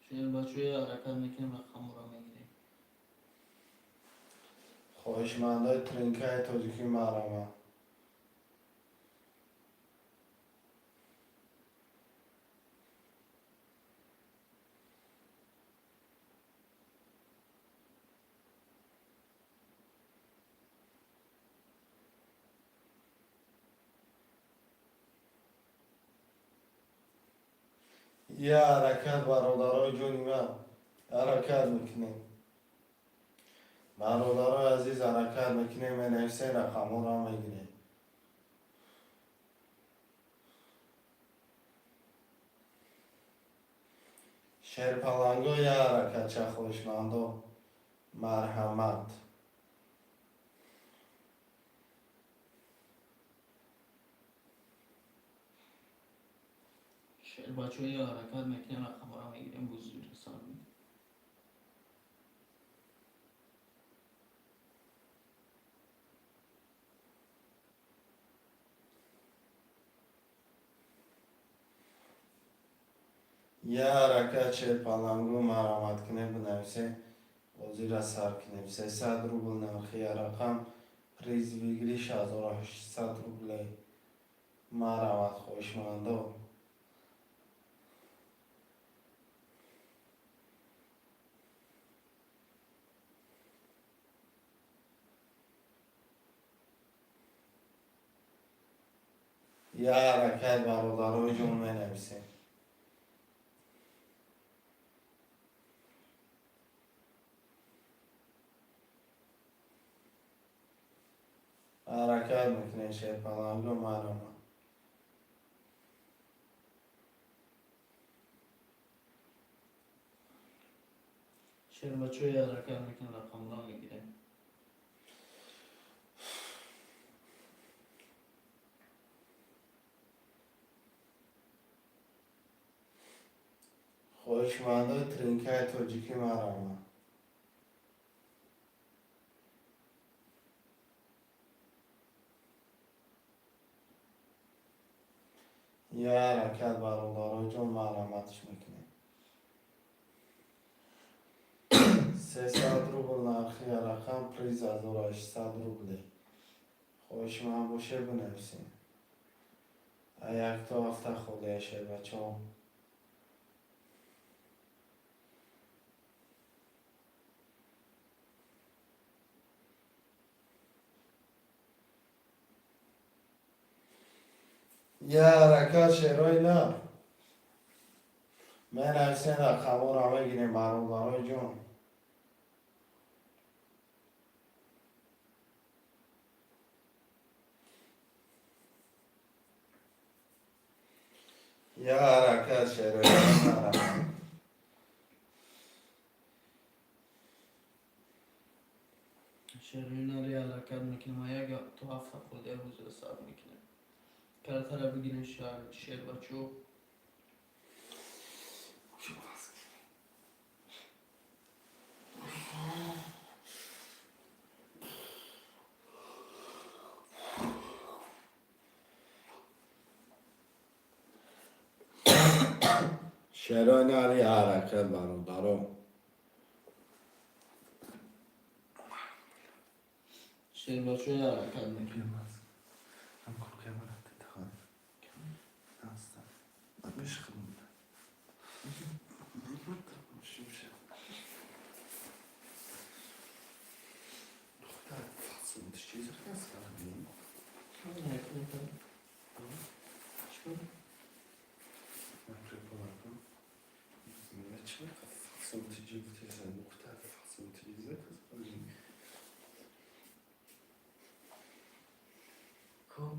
Шербачаҳо, ҳаракат мекунем, рақамҳоро мегирем. Хоҳишмандои тринкаи тоҷикӣ, марҳамат. Я ҳаракат, бародарои ҷони ман, ҳаракат мекунем. Бародарои азиз, ҳаракат мекунем, менависем, рақамҳоро мегирем. Шерпаланго, я ҳаракатча, хоҳишмандо, марҳамат. Шербачои ҳаракат мекунем, рақамҳоро мегирем, бозиро сар мекунем. Я ҳаракат, шерпалангу, марамат кунем, бинависе, бозиро сар кунем. 300 рубл нархи рақам, приз выигрыш 1800 рублей. Марамат, хоҳишмандо. Я ҳаракат, бародарои ҷон, менависем. Ҳаракат мекунем, шерпалангу, марамат. Шербачои ҳаракат мекунем, рақамҳоро мегирем. Хоҳишмандои тринкаи тоҷикӣ, марамат. Я ҳаракат, бародарои ҷон, мараматш мекунем. 300 рубл нархи рақам, приз 1800 рублей. Хоҳишманд боше, бинависем. Як то ҳафта холия, шербачаҳо. Я ҳаракат, шерои нар, менависем, рақамҳоро мегирем, бародарои ҷон. Я ҳаракат, шерои нар. Шерои нари ҳаракат мекунем, як то ҳафта холия бозиро сар мекунем. Картара бигирем, шербачо. Шерои нари ҳаракат, бародаро. Шербачои ҳаракат мекунем. Ҳам Хоб.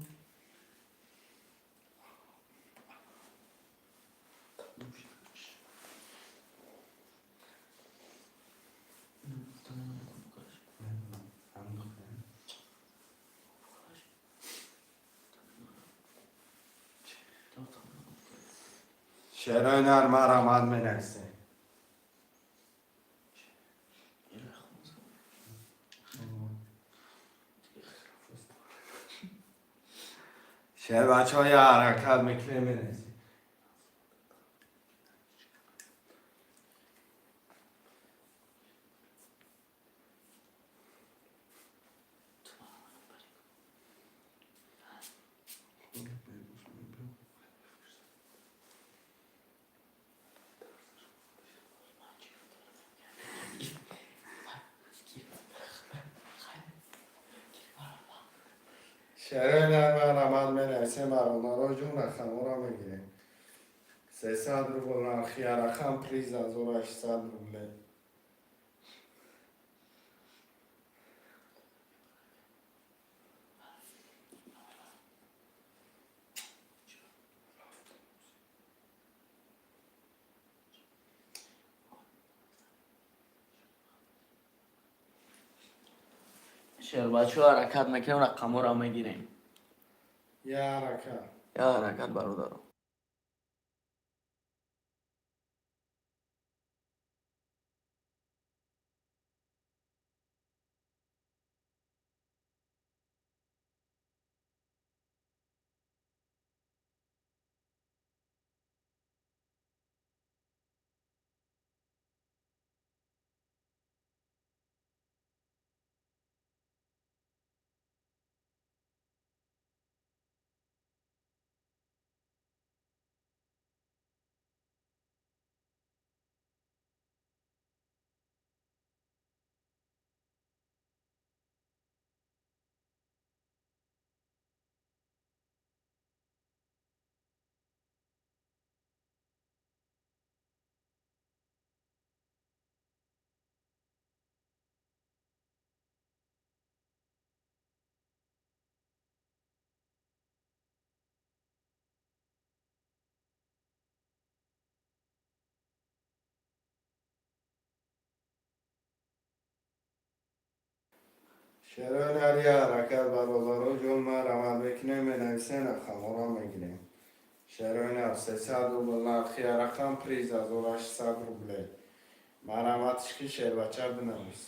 Шерои нар, марамат, менависем. Шербачаҳо, я ҳаракат мекунем, менависем. Шерои нар, марамат, менависем, бародаро ҷон, рақамҳоро мегирем. 300 рубл нархи рақам, приз 1800 рублей. Шербачо, ҳаракат мекунем, рақамҳоро мегирем. Я ҳаракат. Я ҳаракат, бародаро. Шерои нар, я ҳаракат, бародаро ҷон, марҳамат мекунем, менависем, рақамҳоро мегирем. Шерои нар, 300 рубл нархи рақам, приз 1800 рублей. Марҳаматш ки, шербача, бинавис.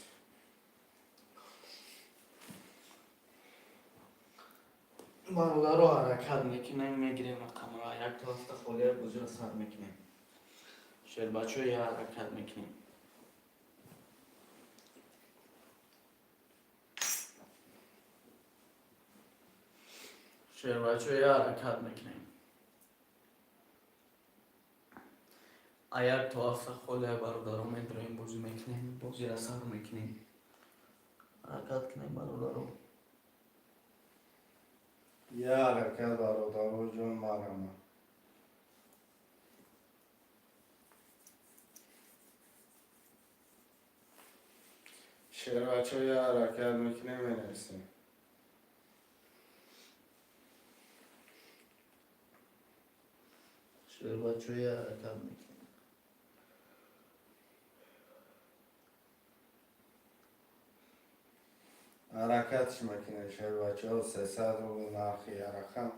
Бародаро, ҳаракат мекунем, мегирем рақамро. Як то ҳафта холия бозиро сар мекунем. Шербачо, я ҳаракат мекунем. Шербачо, я ҳаракат мекунем. А як то ҳафта холия, бародаро, медроем, бозӣ мекунем, бозиро сар мекунем. Ҳаракат кунем, бародаро. Я ҳаракат, бародаро ҷон, марҳамат. Шербачо, я ҳаракат мекунем, менависем. Шербачо, я ҳаракат мекунем. Ҳаракатш мекунем, шербачаҳо. 300 рубл нархи рақам,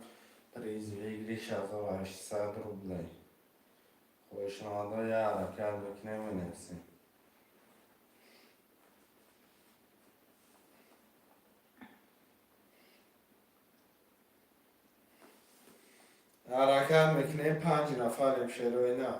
приз выигрыш 1800 рублей. Хоҳишмандо, я ҳаракат мекунем, менависем. Ҳаракат мекунем, панҷ нафарем, шерои на.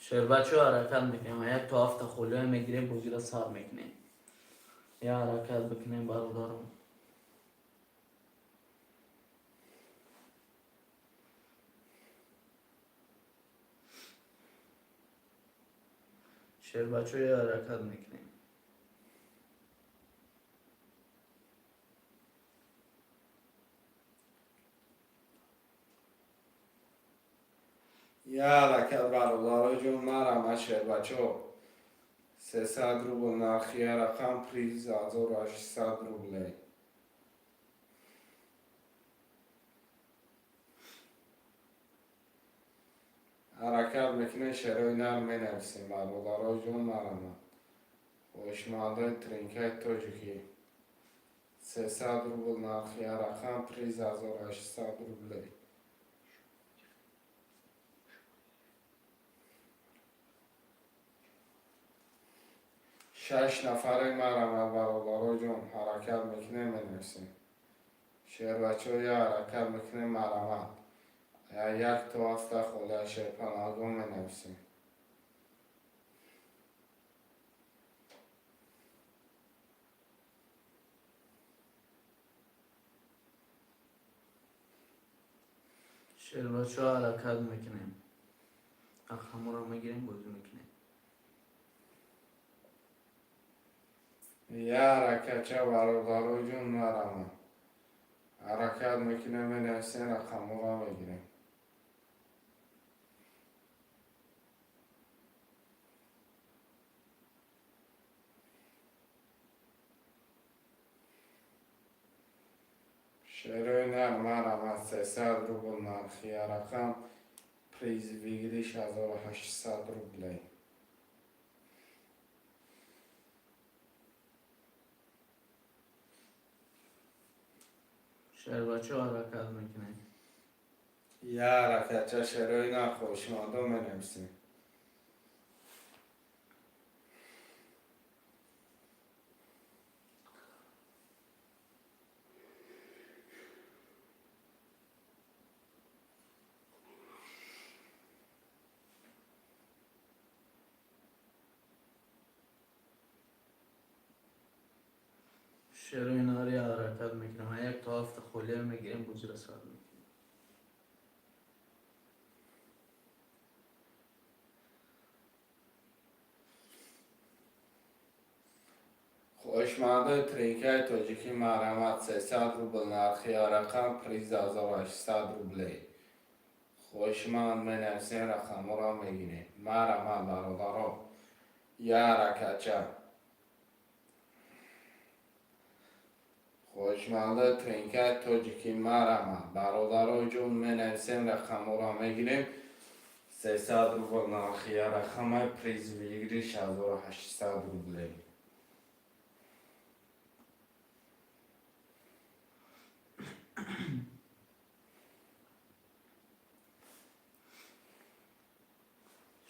Шербачо, ҳаракат мекунем. Як то ҳафта холия мегирем, бозиро сар мекунем. Я ҳаракат бикунем, бародарон. Шербачо, я ҳаракат мекунем. Я ҳаракат, бародаро ҷон, марҳамат, шербачо. 300 рубл нархи рақам, приз 1800 рублей. Ҳаракат мекунем, шерои нар, менависем, бародаро ҷон, марҳамат. Хоҳишмандои тринкаи тоҷикӣ, 300 рубл нархи рақам, приз 1800 рублей. Шаш нафаре, марҳамат, бародаро ҷон, ҳаракат мекунем, менависем. Шербачо, я ҳаракат мекунем, марҳамат. Як то ҳафта холия шерпаналгон менависем. Шербачо, ҳаракат мекунем, рақамҳоро мегирем, бозӣ мекунем. Я ҳаракатча, бародаро ҷон, марҳамат. Ҳаракат мекунем, менависем, рақамҳоро мегирем. Шерои нар, марҳамат. 300 рубл нархи рақам, приз выигрыш 1800 рублей. Шербачо, ҳаракат мекунем. Я ҳаракатча, шерои нар, хоҳишмандо, менависем. Шерои нари, ҳаракат мекунем. Як то ҳафта холия мегирем, бозиро сар мекунем. Хоҳишмандои тринкаи тоҷикӣ, марҳамат. 300 рубл нархи рақам, приз 1800 рублей. Хоҳишманд менависем, рақамҳоро мегирем. Марҳамат, бародаро, я ҳаракатча. Хоҳишмандои тринкаи тоҷикӣ, марҳамат, бародарои ҷон, менависем, рақамҳоро мегирем. 300 рубл нархи рақамай, приз выигрыш 1800 рублей.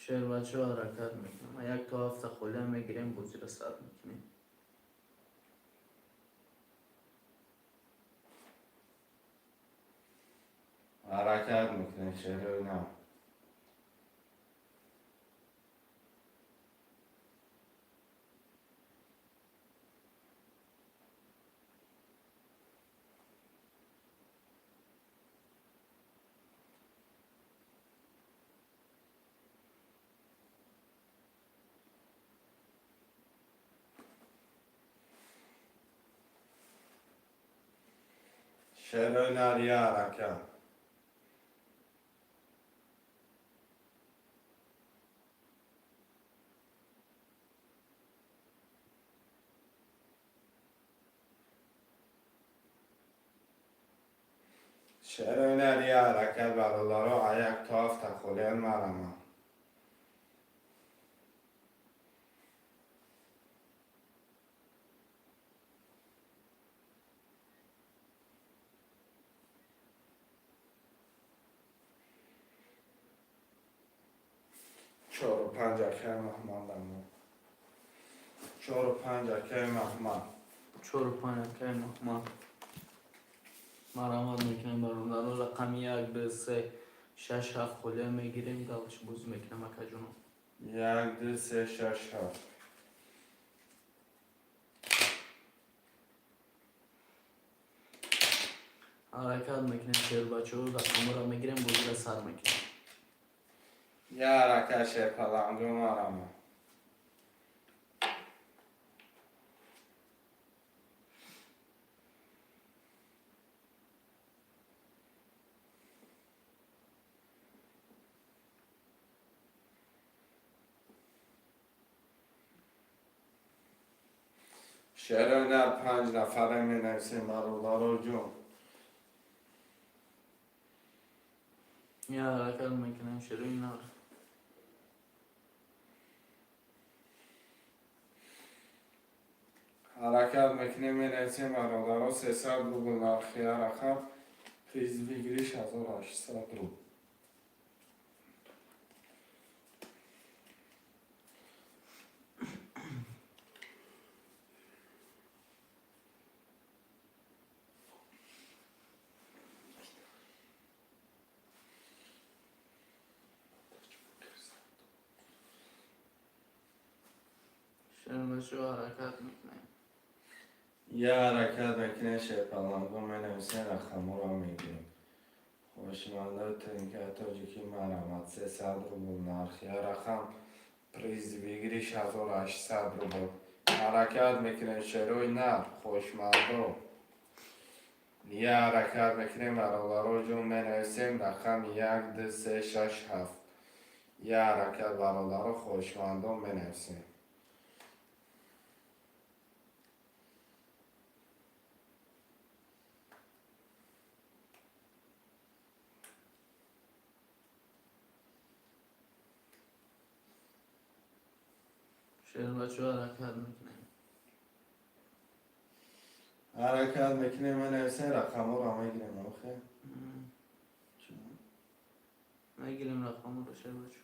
Шербачо, ҳаракат мекунем. Як то ҳафта холия мегирем, бозиро сар мекунем. Ҳаракат мекунем, шерои нар. Шерои нар, я ҳаракат. Шерои нар, я ҳаракат, бародаро, а як то ҳафта холиян марама. Чору панҷ, акаи Маҳмадамо, чору панҷ, акаи Маҳмад. Чору панҷ, акаи Маҳмад. Марамат мекунем, бародаро, рақами як, ду, се, шаш, ҳафт холия мегирем, дальше бозӣ мекунем, акаҷоно. Як, ду, се, шаш, ҳафт. Ҳаракат мекунем, шербачаҳо, рақамҳоро мегирем, бозиро сар мекунем. Я ҳаракат, шерпаланго, марама. Шерои нар, панҷ нафара менависем, бародаро ҷон. Я ҳаракат мекунем, шерои нар. Ҳаракат мекунем, менависем, бародаро, 300 рубл нархи рақам, приз выигрыш 1800 рубл. Шербачаҳо, ҳаракат мекунем. Я ҳаракат мекунем, шерпаланго, менависем, рақамҳоро мегирем. Хушмандои тринкаи тоҷикӣ, марамат, 300 рубл нархи рақам, приз выигрыш 1800 рубл. Ҳаракат мекунем, шерои нар, хушмандо. Я ҳаракат мекунем, бародаро ҷон, менависем рақами як, ду, се, шаш, ҳафт. Я ҳаракат, бародаро, хоҳишмандон, менависем. Шербачаҳо, ҳаракат мекунем. Ҳаракат мекунем, менависем, рақамҳоро мегирем, охе. Мегирем рақамҳоро, шербача.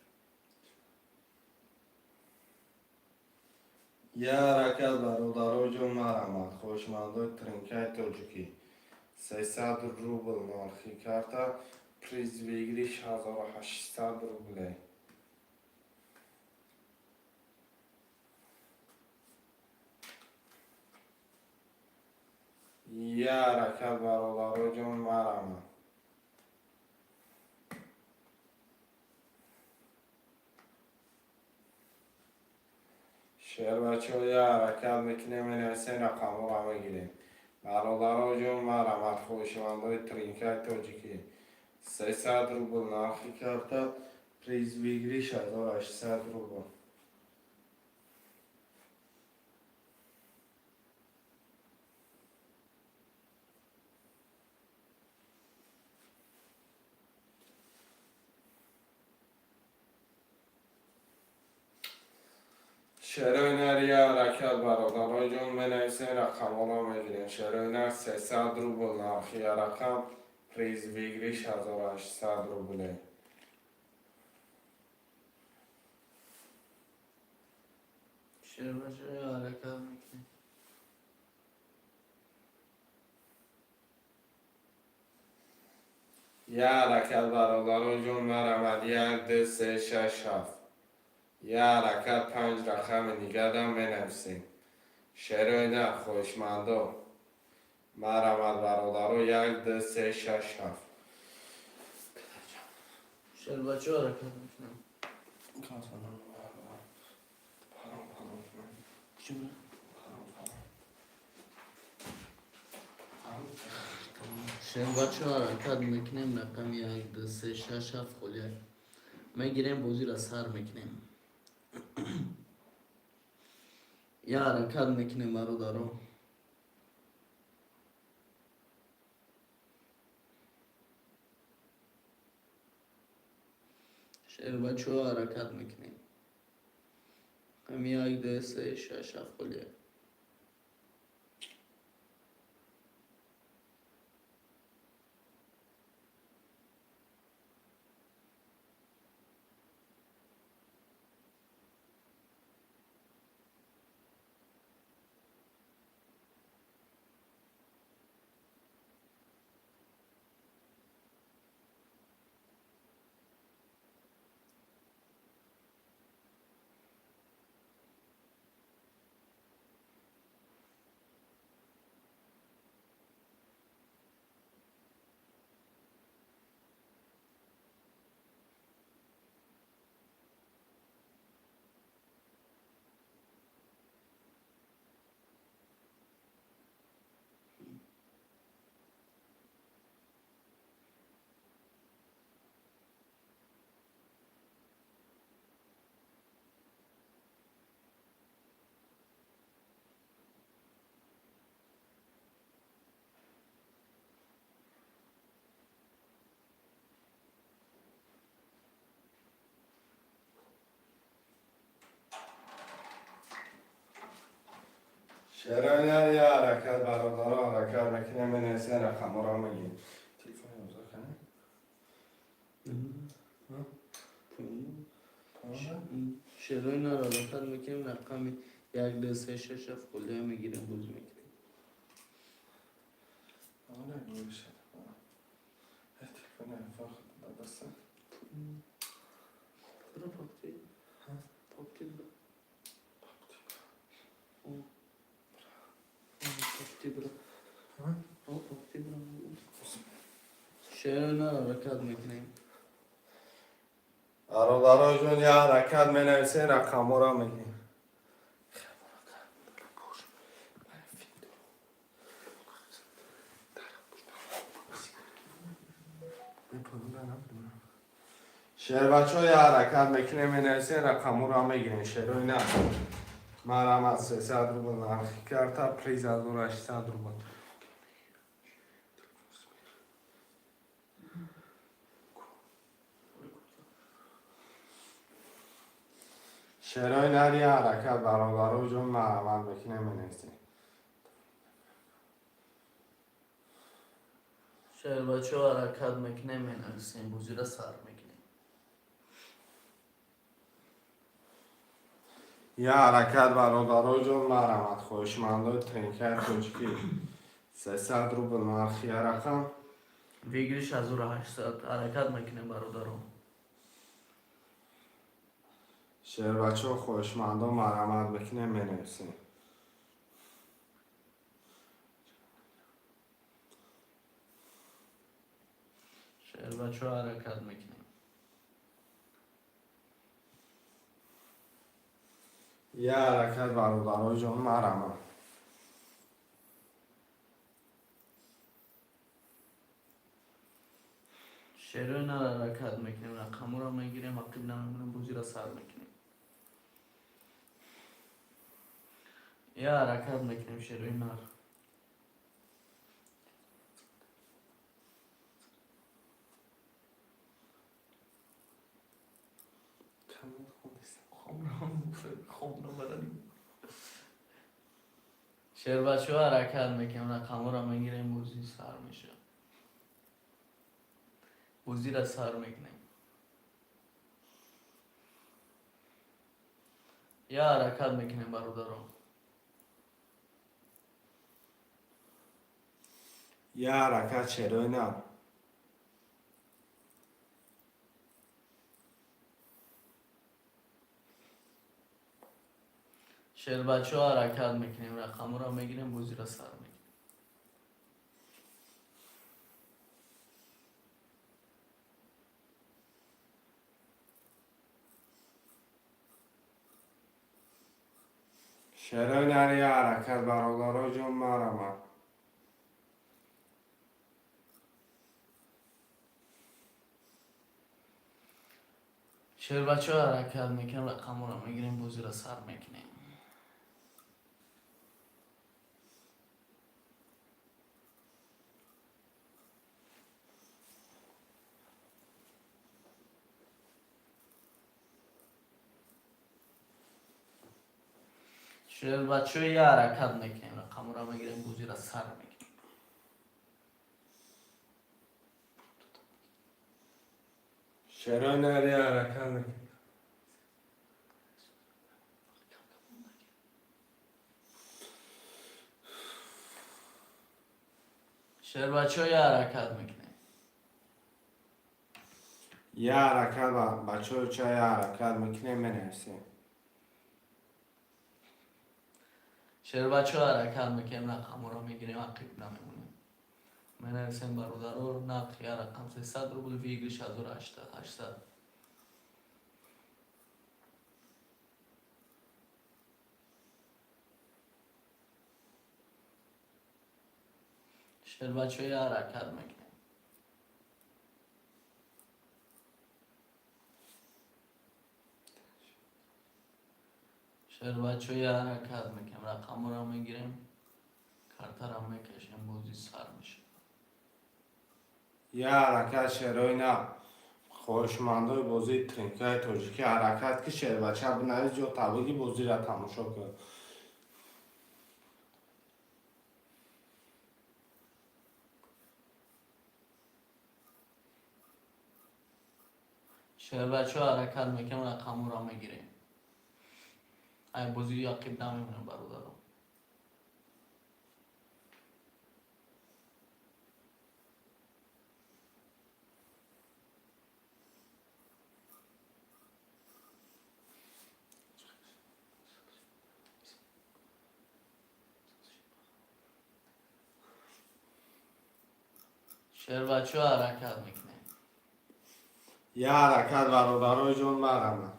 Я ҳаракат, бародаро ҷон, марамат, хоҳишмандои тринкаи тоҷикӣ, 300 рубл нархи карта, приз выигрыш 1800 рублей. Я ҳаракат, бародаро ҷон, марамат. Шербачаҳо, я ҳаракат мекунем, менависем, рақамҳоро мегирем. Бародаро ҷон, марамат, хоҳишмандои тринкаи тоҷикӣ, 300 рубл нархи карта, приз выигрыш 1800 рубл. Шерои нар, я ҳаракат, бародарои ҷон, менависен, рақамҳоро мегирем. Шерои нар, 300 рубл нархи я рақам, приз выигрыш 1800 рубле. Шербача, ҳаракат мекунем. Я ҳаракат, бародарои ҷон, марамад, як, ду, се, шаш, ҳафт. Я ҳаракат, панҷ рақами дигара менависем. Шерои нар, хоҳишмандо, марамад, бародаро, як, ду, се, шаш, ҳафт. Шербача, ҳаракат мекунем. Чӣ? Шербача, ҳаракат мекунем, рақами як, ду, се, шаш, ҳафт, холияк мегирем, бозиро сар мекунем. Я ҳаракат мекунем, бародаро. Шербачо, ҳаракат мекунем, рақами як, ду, се, шаш, ҳафт, холияк. Шерои нар, я ҳаракат, бародаро, ҳаракат мекунем, менависем, рақамҳоро мегирем. Телефон ёза кане? Шерои нар, ҳаракат мекунем, рақами як, ду, се, шаш, ҳафт, холия мегирем, бозӣ мекунем. Оре, гӯшад. Телефон фарқ даста. Бро, папти папти, бро. О, папти, бро. О, папти, бро. Шерои нар, ҳаракат мекунем. Бародаро ҷон, я ҳаракат, менависем, рақамҳоро мегирем. Шербачо, я ҳаракат мекунем, менависем, рақамҳоро мегирем. Шерои нар, марҳамат, 300 рубл нархи карта, приз 1800 рубл. Шерои нар, я ҳаракат, бародаро ҷон, марҳамат мекунем, менависем. Шербачо, ҳаракат мекунем, менависем, бозиро сар мекунем. Я ҳаракат, бародаро ҷон, марҳамат, хоҳишмандои тренкаи тоҷикӣ, 300 рубл нархи я рақам. Выигрыш 1800. Ҳаракат мекунем, бародаро. Шербачо, хоҳишмандо, марҳамат мекунем, менависем. Шербачо, ҳаракат мекунем. Я ҳаракат, бародарои ҷон, марҳамат. Шерои нар, ҳаракат мекунем, рақамҳоро мегирем, ақиб намемонем, бозиро сар мекунем. Я ҳаракат мекунем, шерои нар. Хомрам, хомрам бадани. Шербачаҳо, ҳаракат мекунем, рақамҳоро мегирем, бозӣ сар мешавад. Бозиро сар мекунем. Я ҳаракат мекунем, бародарон. Я ҳаракат, шерои нар. Шербачаҳо, ҳаракат мекунем, рақамҳоро мегирем, бозиро сар мекунем. Шерои нар, я ҳаракат, бародаро ҷон, марама. Шербачаҳо, ҳаракат мекунем, рақамҳоро мегирем, бозиро сар мекунем. Шербачаҳо, я ҳаракат мекунем, рақамҳоро мегирем, бозиро сар мекунем. Шерои нар, я ҳаракат мекунем. Шербачаҳо, я ҳаракат мекунем. Я ҳаракат, бачаҳо, ча, я ҳаракат мекунем, менависем. Шербачаҳо, ҳаракат мекунем, рақамҳоро мегирем, ақиб намемонем. Менависем, бародаро, нарх я рақам 300 рубл, выигрыш 1800. Шербачаҳо, я ҳаракат мекунем. Шербачаҳо, я ҳаракат мекунем, рақамҳоро мегирем, картаро мекашем, бозӣ сар мешавад. Я ҳаракат, шерои нар. Хоҳишмандои бозии тринкаи тоҷикӣ, ҳаракат ки, шербача, бинавис, ҷо табиги, бозиро тамошо кун. Шербачаҳо, ҳаракат мекунем, рақамҳоро мегирем. Ай бозӣ ақиб намемонем, бародаро. Шербачаҳо, ҳаракат мекунем. Я ҳаракат, бародарои ҷон, марама.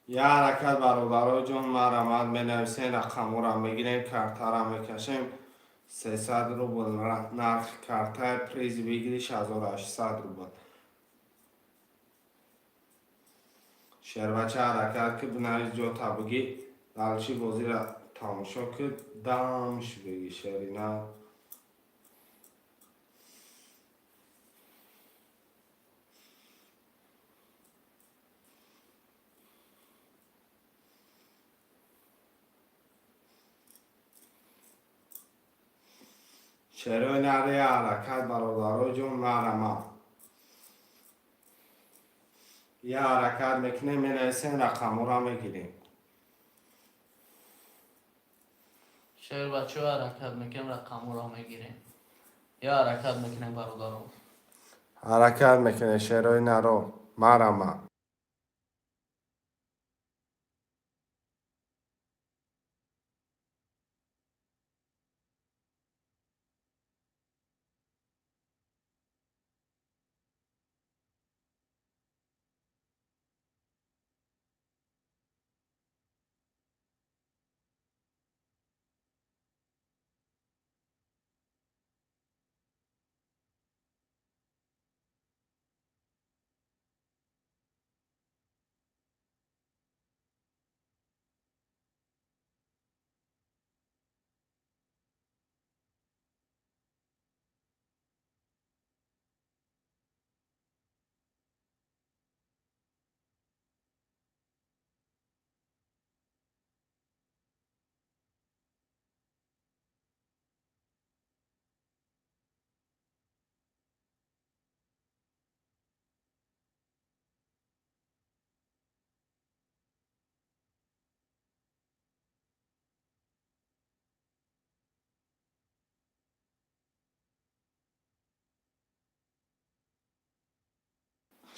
Я ҳаракат, бародарои ҷон, марамад, менависем, рақамҳоро мегирем, картаро мекашем. 300 рубл нархи картаи, приз выигрыш 1800 рубл. Шербача, ҳаракат ки, бинавис, ҷо табигӣ, дальше бозиро тамошо ки, дамш бигӣ, шерина. Шерои нари, ҳаракат, бародарои ҷон, марама. Я ҳаракат мекунем, менависем, рақамҳоро мегирем. Шербачаҳо, ҳаракат мекунем, рақамҳоро мегирем. Я ҳаракат мекунем, бародаро. Ҳаракат мекунем, шерои наро, марама.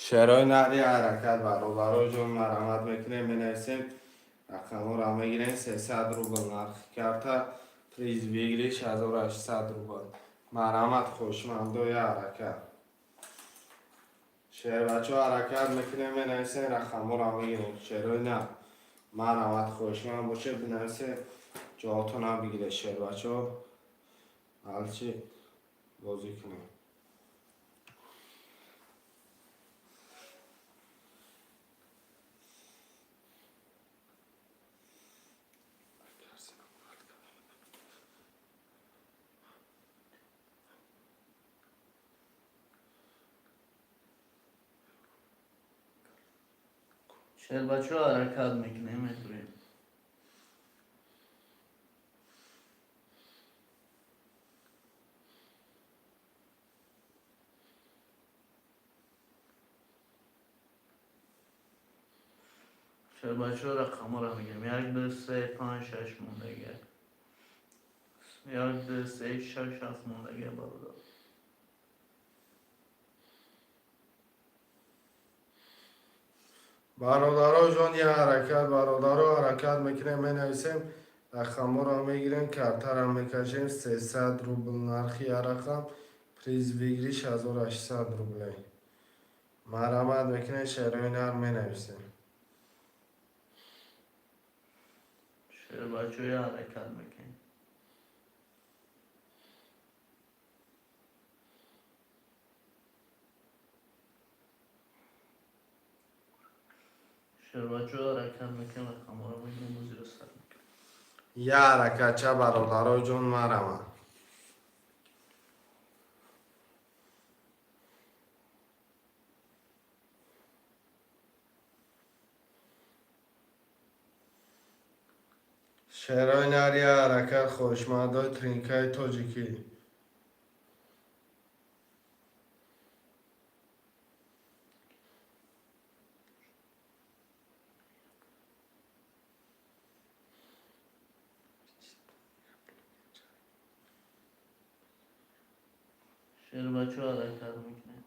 Шерои нари, ҳаракат, бародаро ҷон, марҳамат мекунем, менависем, рақамҳоро мегирем. 300 рубл нархи карта, приз выигрыш 1800 рубл. Марҳамат, хушмандои, ҳаракат. Шербачо, ҳаракат мекунем, менависем, рақамҳоро мегирем. Шерои нар, марҳамат, хоҳишманд боше, бинависе, ҷоҳотона бигире. Шербачо, алчи бозӣ кунем. Шербачо, ҳаракат мекунем, медурем. Шербачо, рақамҳоро мегирем. Як, ду, се, панҷ, шаш мондагия. Як, ду, се, шаш, ҳафт мондагия, бародар. Бародаро ҷон, я ҳаракат, бародаро, ҳаракат мекунем, менависем, рақамҳоро мегирем, картаро мекашем. 300 рубл нархи я рақам, приз выигрыш 1800 рублей. Марҳамат мекунем, шерои нар, менависем. Шербачо, я ҳаракат мекунем. Шербачо, ҳаракат мекунем, рақамҳоро мегирем, бозиро сар мекунем. Я ҳаракатча, бародаро ҷон, марҳамат. Шерои нар, я ҳаракат, хоҳишмандои тринкаи тоҷикӣ. Шербачо, ҳаракат мекунем.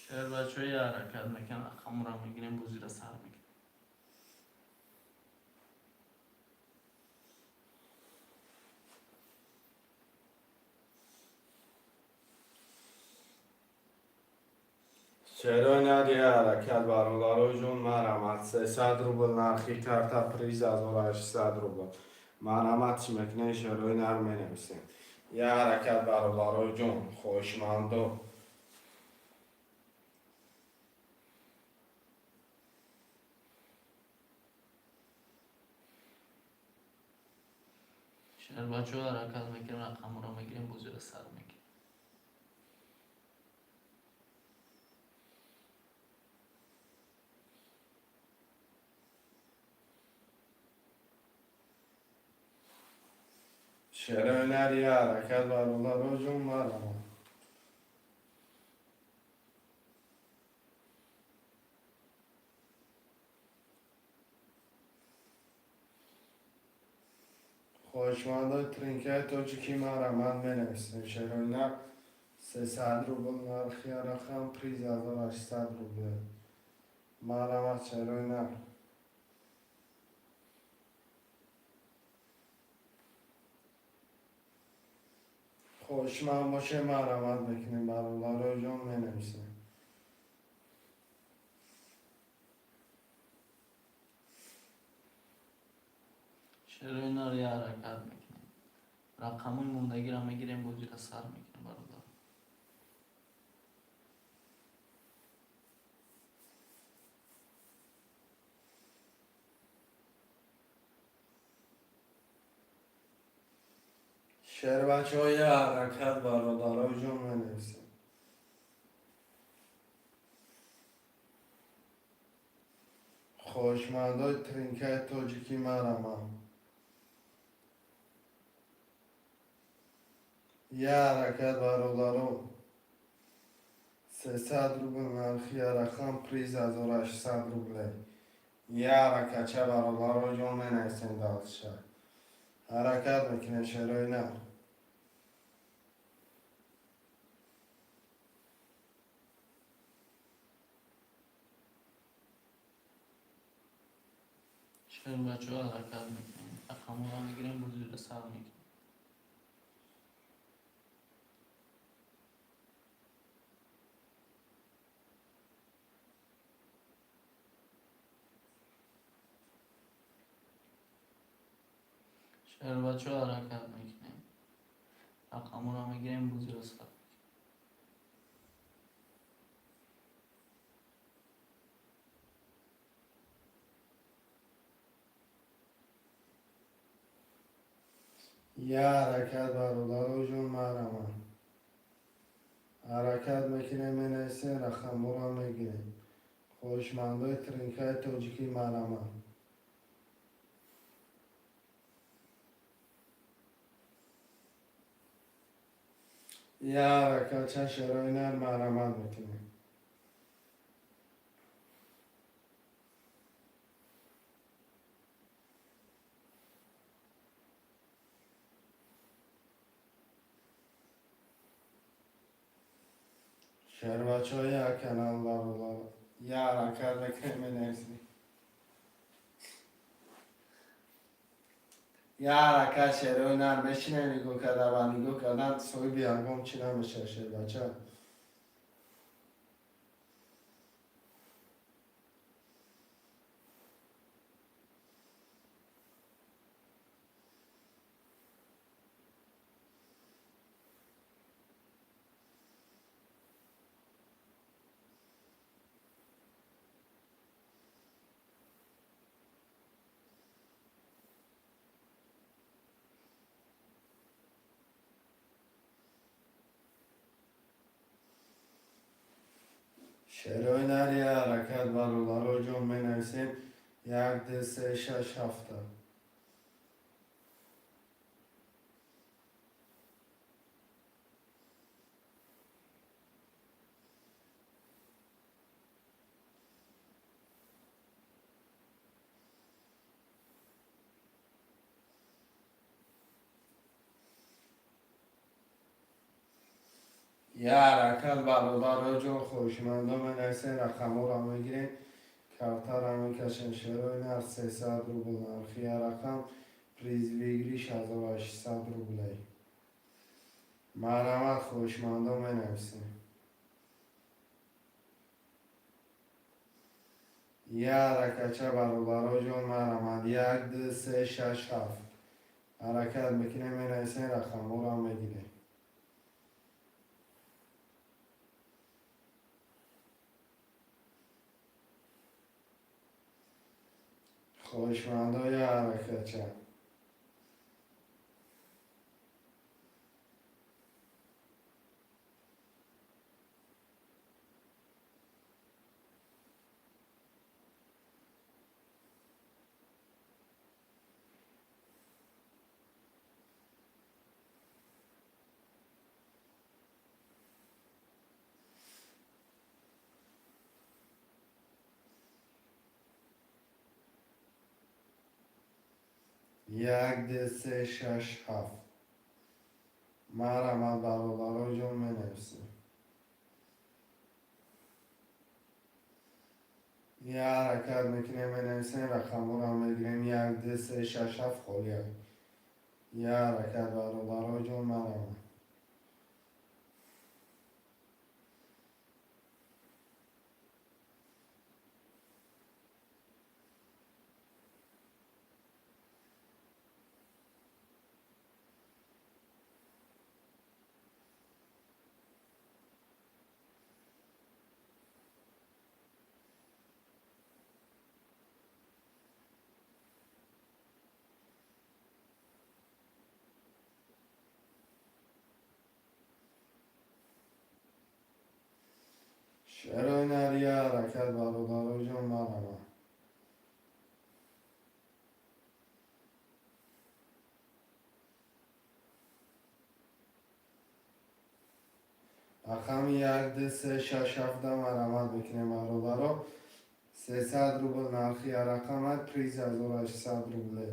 Шербачо, я ҳаракат мекунем, рақамҳоро мегирем, бозиро сар мекунем. Шерои нар, я ҳаракат, бародаро ҷон, марҳамат. 300 рубл нархи карта, приз 1800 рубл. Марҳамат, чӣ мекунем, шерои нар, менависем. Я ҳаракат, бародаро ҷон, хоҳишмандо. Шербачо, ҳаракат мекунем, рақамҳоро мегирем, бозиро сар мекунем. Шерои нар, я ҳаракат, бародаро ҷон, марҳамат. Хоҳишмандои тринкаи тоҷикӣ, марҳамат, менависем. Шерои нар, 300 рубл нархи рақам, приз 1800 рубл. Марҳамат, шерои нар. Хоҳишманд боше, марҳамат мекунем, бародарои ҷон, менависем. Шерои нар, я ҳаракат мекунем, рақамҳои мондагиро мегирем, бозиро сар мекунем, бародар. Шербачаҳо, я ҳаракат, бародарои ҷон, менависем. Хоҳишмандои тринкаи тоҷикӣ, марҳамат. Я ҳаракат, бародаро. 300 рубл нархи рақам, приз 1800 рублей. Я ҳаракатча, бародаро ҷон, менависем дальше. Ҳаракат мекунем, шерои нар. Шербачаҳо, ҳаракат мекунем. Рақамҳоро мегирем, бозиро сар мекунем. Шербачаҳо, ҳаракат мекунем. Рақамҳоро мегирем, бозиро сар. Я ҳаракат, бародаро ҷон, мараман. Ҳаракат мекунем, менависем, рақамҳоро мегирем. Хоҳишмандои тринкаи тоҷикӣ, мараман. Я ҳаракатча, шерои нар, марамат мекунем. Шербачаҳо, як канал, бародар, я ҳаракат мекунем, менависем. Я ҳаракат, шерои нар, мешинем, нигоҳ карда ва нигоҳ кардан соҳиби ягон чӣ намешавад, шербача. Шерои нар, я ҳаракат, бародаро ҷон, менависем: як, ду, се, шаш, ҳафта. Я ҳаракат, бародаро ҷон, хоҳишмандо, менависем, рақамҳоро мегирем, картаро мекашем. Шерои нар, 300 рубл нархи я рақам, приз выигрыш 1800 рублей. Марҳамат, хоҳишмандо, менависем. Я ҳаракатча, бародаро ҷон, марҳамат: як, ду, се, шаш, ҳафт. Ҳаракат мекунем, менависем, рақамҳоро мегирем. Хоҳишмандо, я ҳаракатча. Як, ду, се, шаш, ҳафт. Марҳамат, бародаро ҷон, менависем. Я ҳаракат мекунем, менависем, рақамҳоро мегирем: як, ду, се, шаш, ҳафт, холия. Я ҳаракат, бародаро ҷон, марҳамат. Шерои нар, я ҳаракат, бародаро ҷон, марҳамат. Рақами як, ду, се, шаш, ҳафта, марҳамат мекунем, бародаро. 300 рубл нархи рақамат, приз 1800 рубле.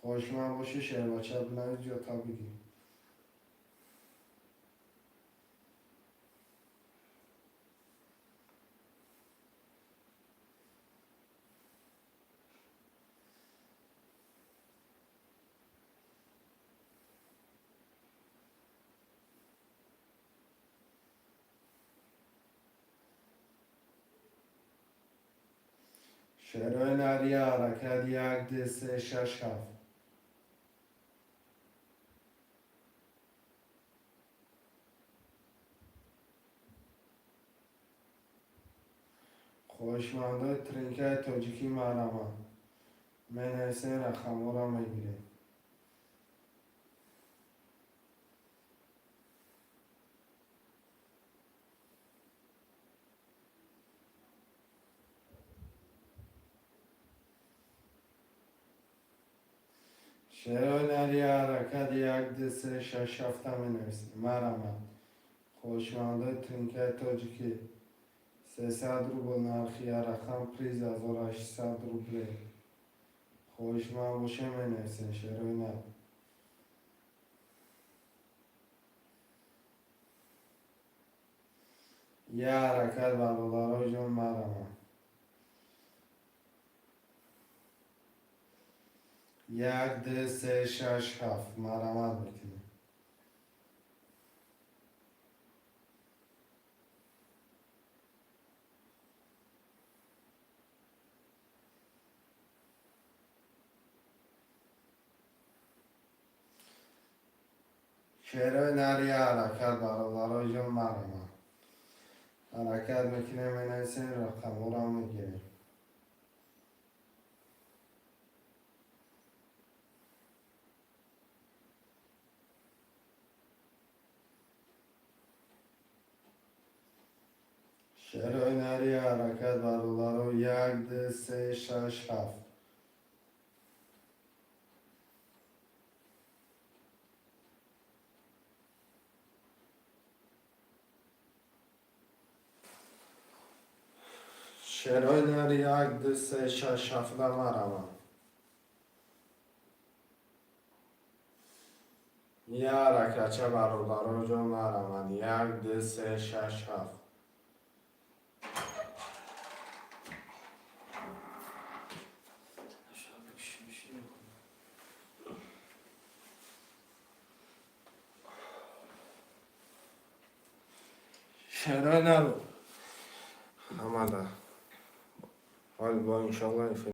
Хоҳишманд бошӣ, шербача, бинавис, ҷота бигир. Шерои нария ҳаракат: як, ду, се, шаш, ҳафт. Хоҳишмандои тринкаи тоҷикӣ, марҳамат, менависем, рақамҳоро мегирем. Шерои нария ҳаракат: як, ду, се, шаш, ҳафта менависем. Марҳамат, хоҳишмандои тринкаи тоҷикӣ. 300 рубл нархи рақам, приз 1800 рубле. Хоҳишманд боше, менависем, шерои нар. Я ҳаракат, бародарои ҷон, марҳамат. Як, ду, се, шаш, ҳафт, марҳамат мекунем. Шерои нари ҳаракат, бародарои ҷон, марҳамат. Ҳаракат мекунем, менависем, рақамҳоро мегирем. Шерои нари ҳаракат, бародаро: як, ду, се, шаш, ҳафт. Шерои нари: як, ду, се, шаш, ҳафта, марҳамат. Я ҳаракатча, бародаро ҷон, марҳамат. Як, ду, се, шаш, ҳафт. Шерои нару ҳамада ҳол бо иншолло.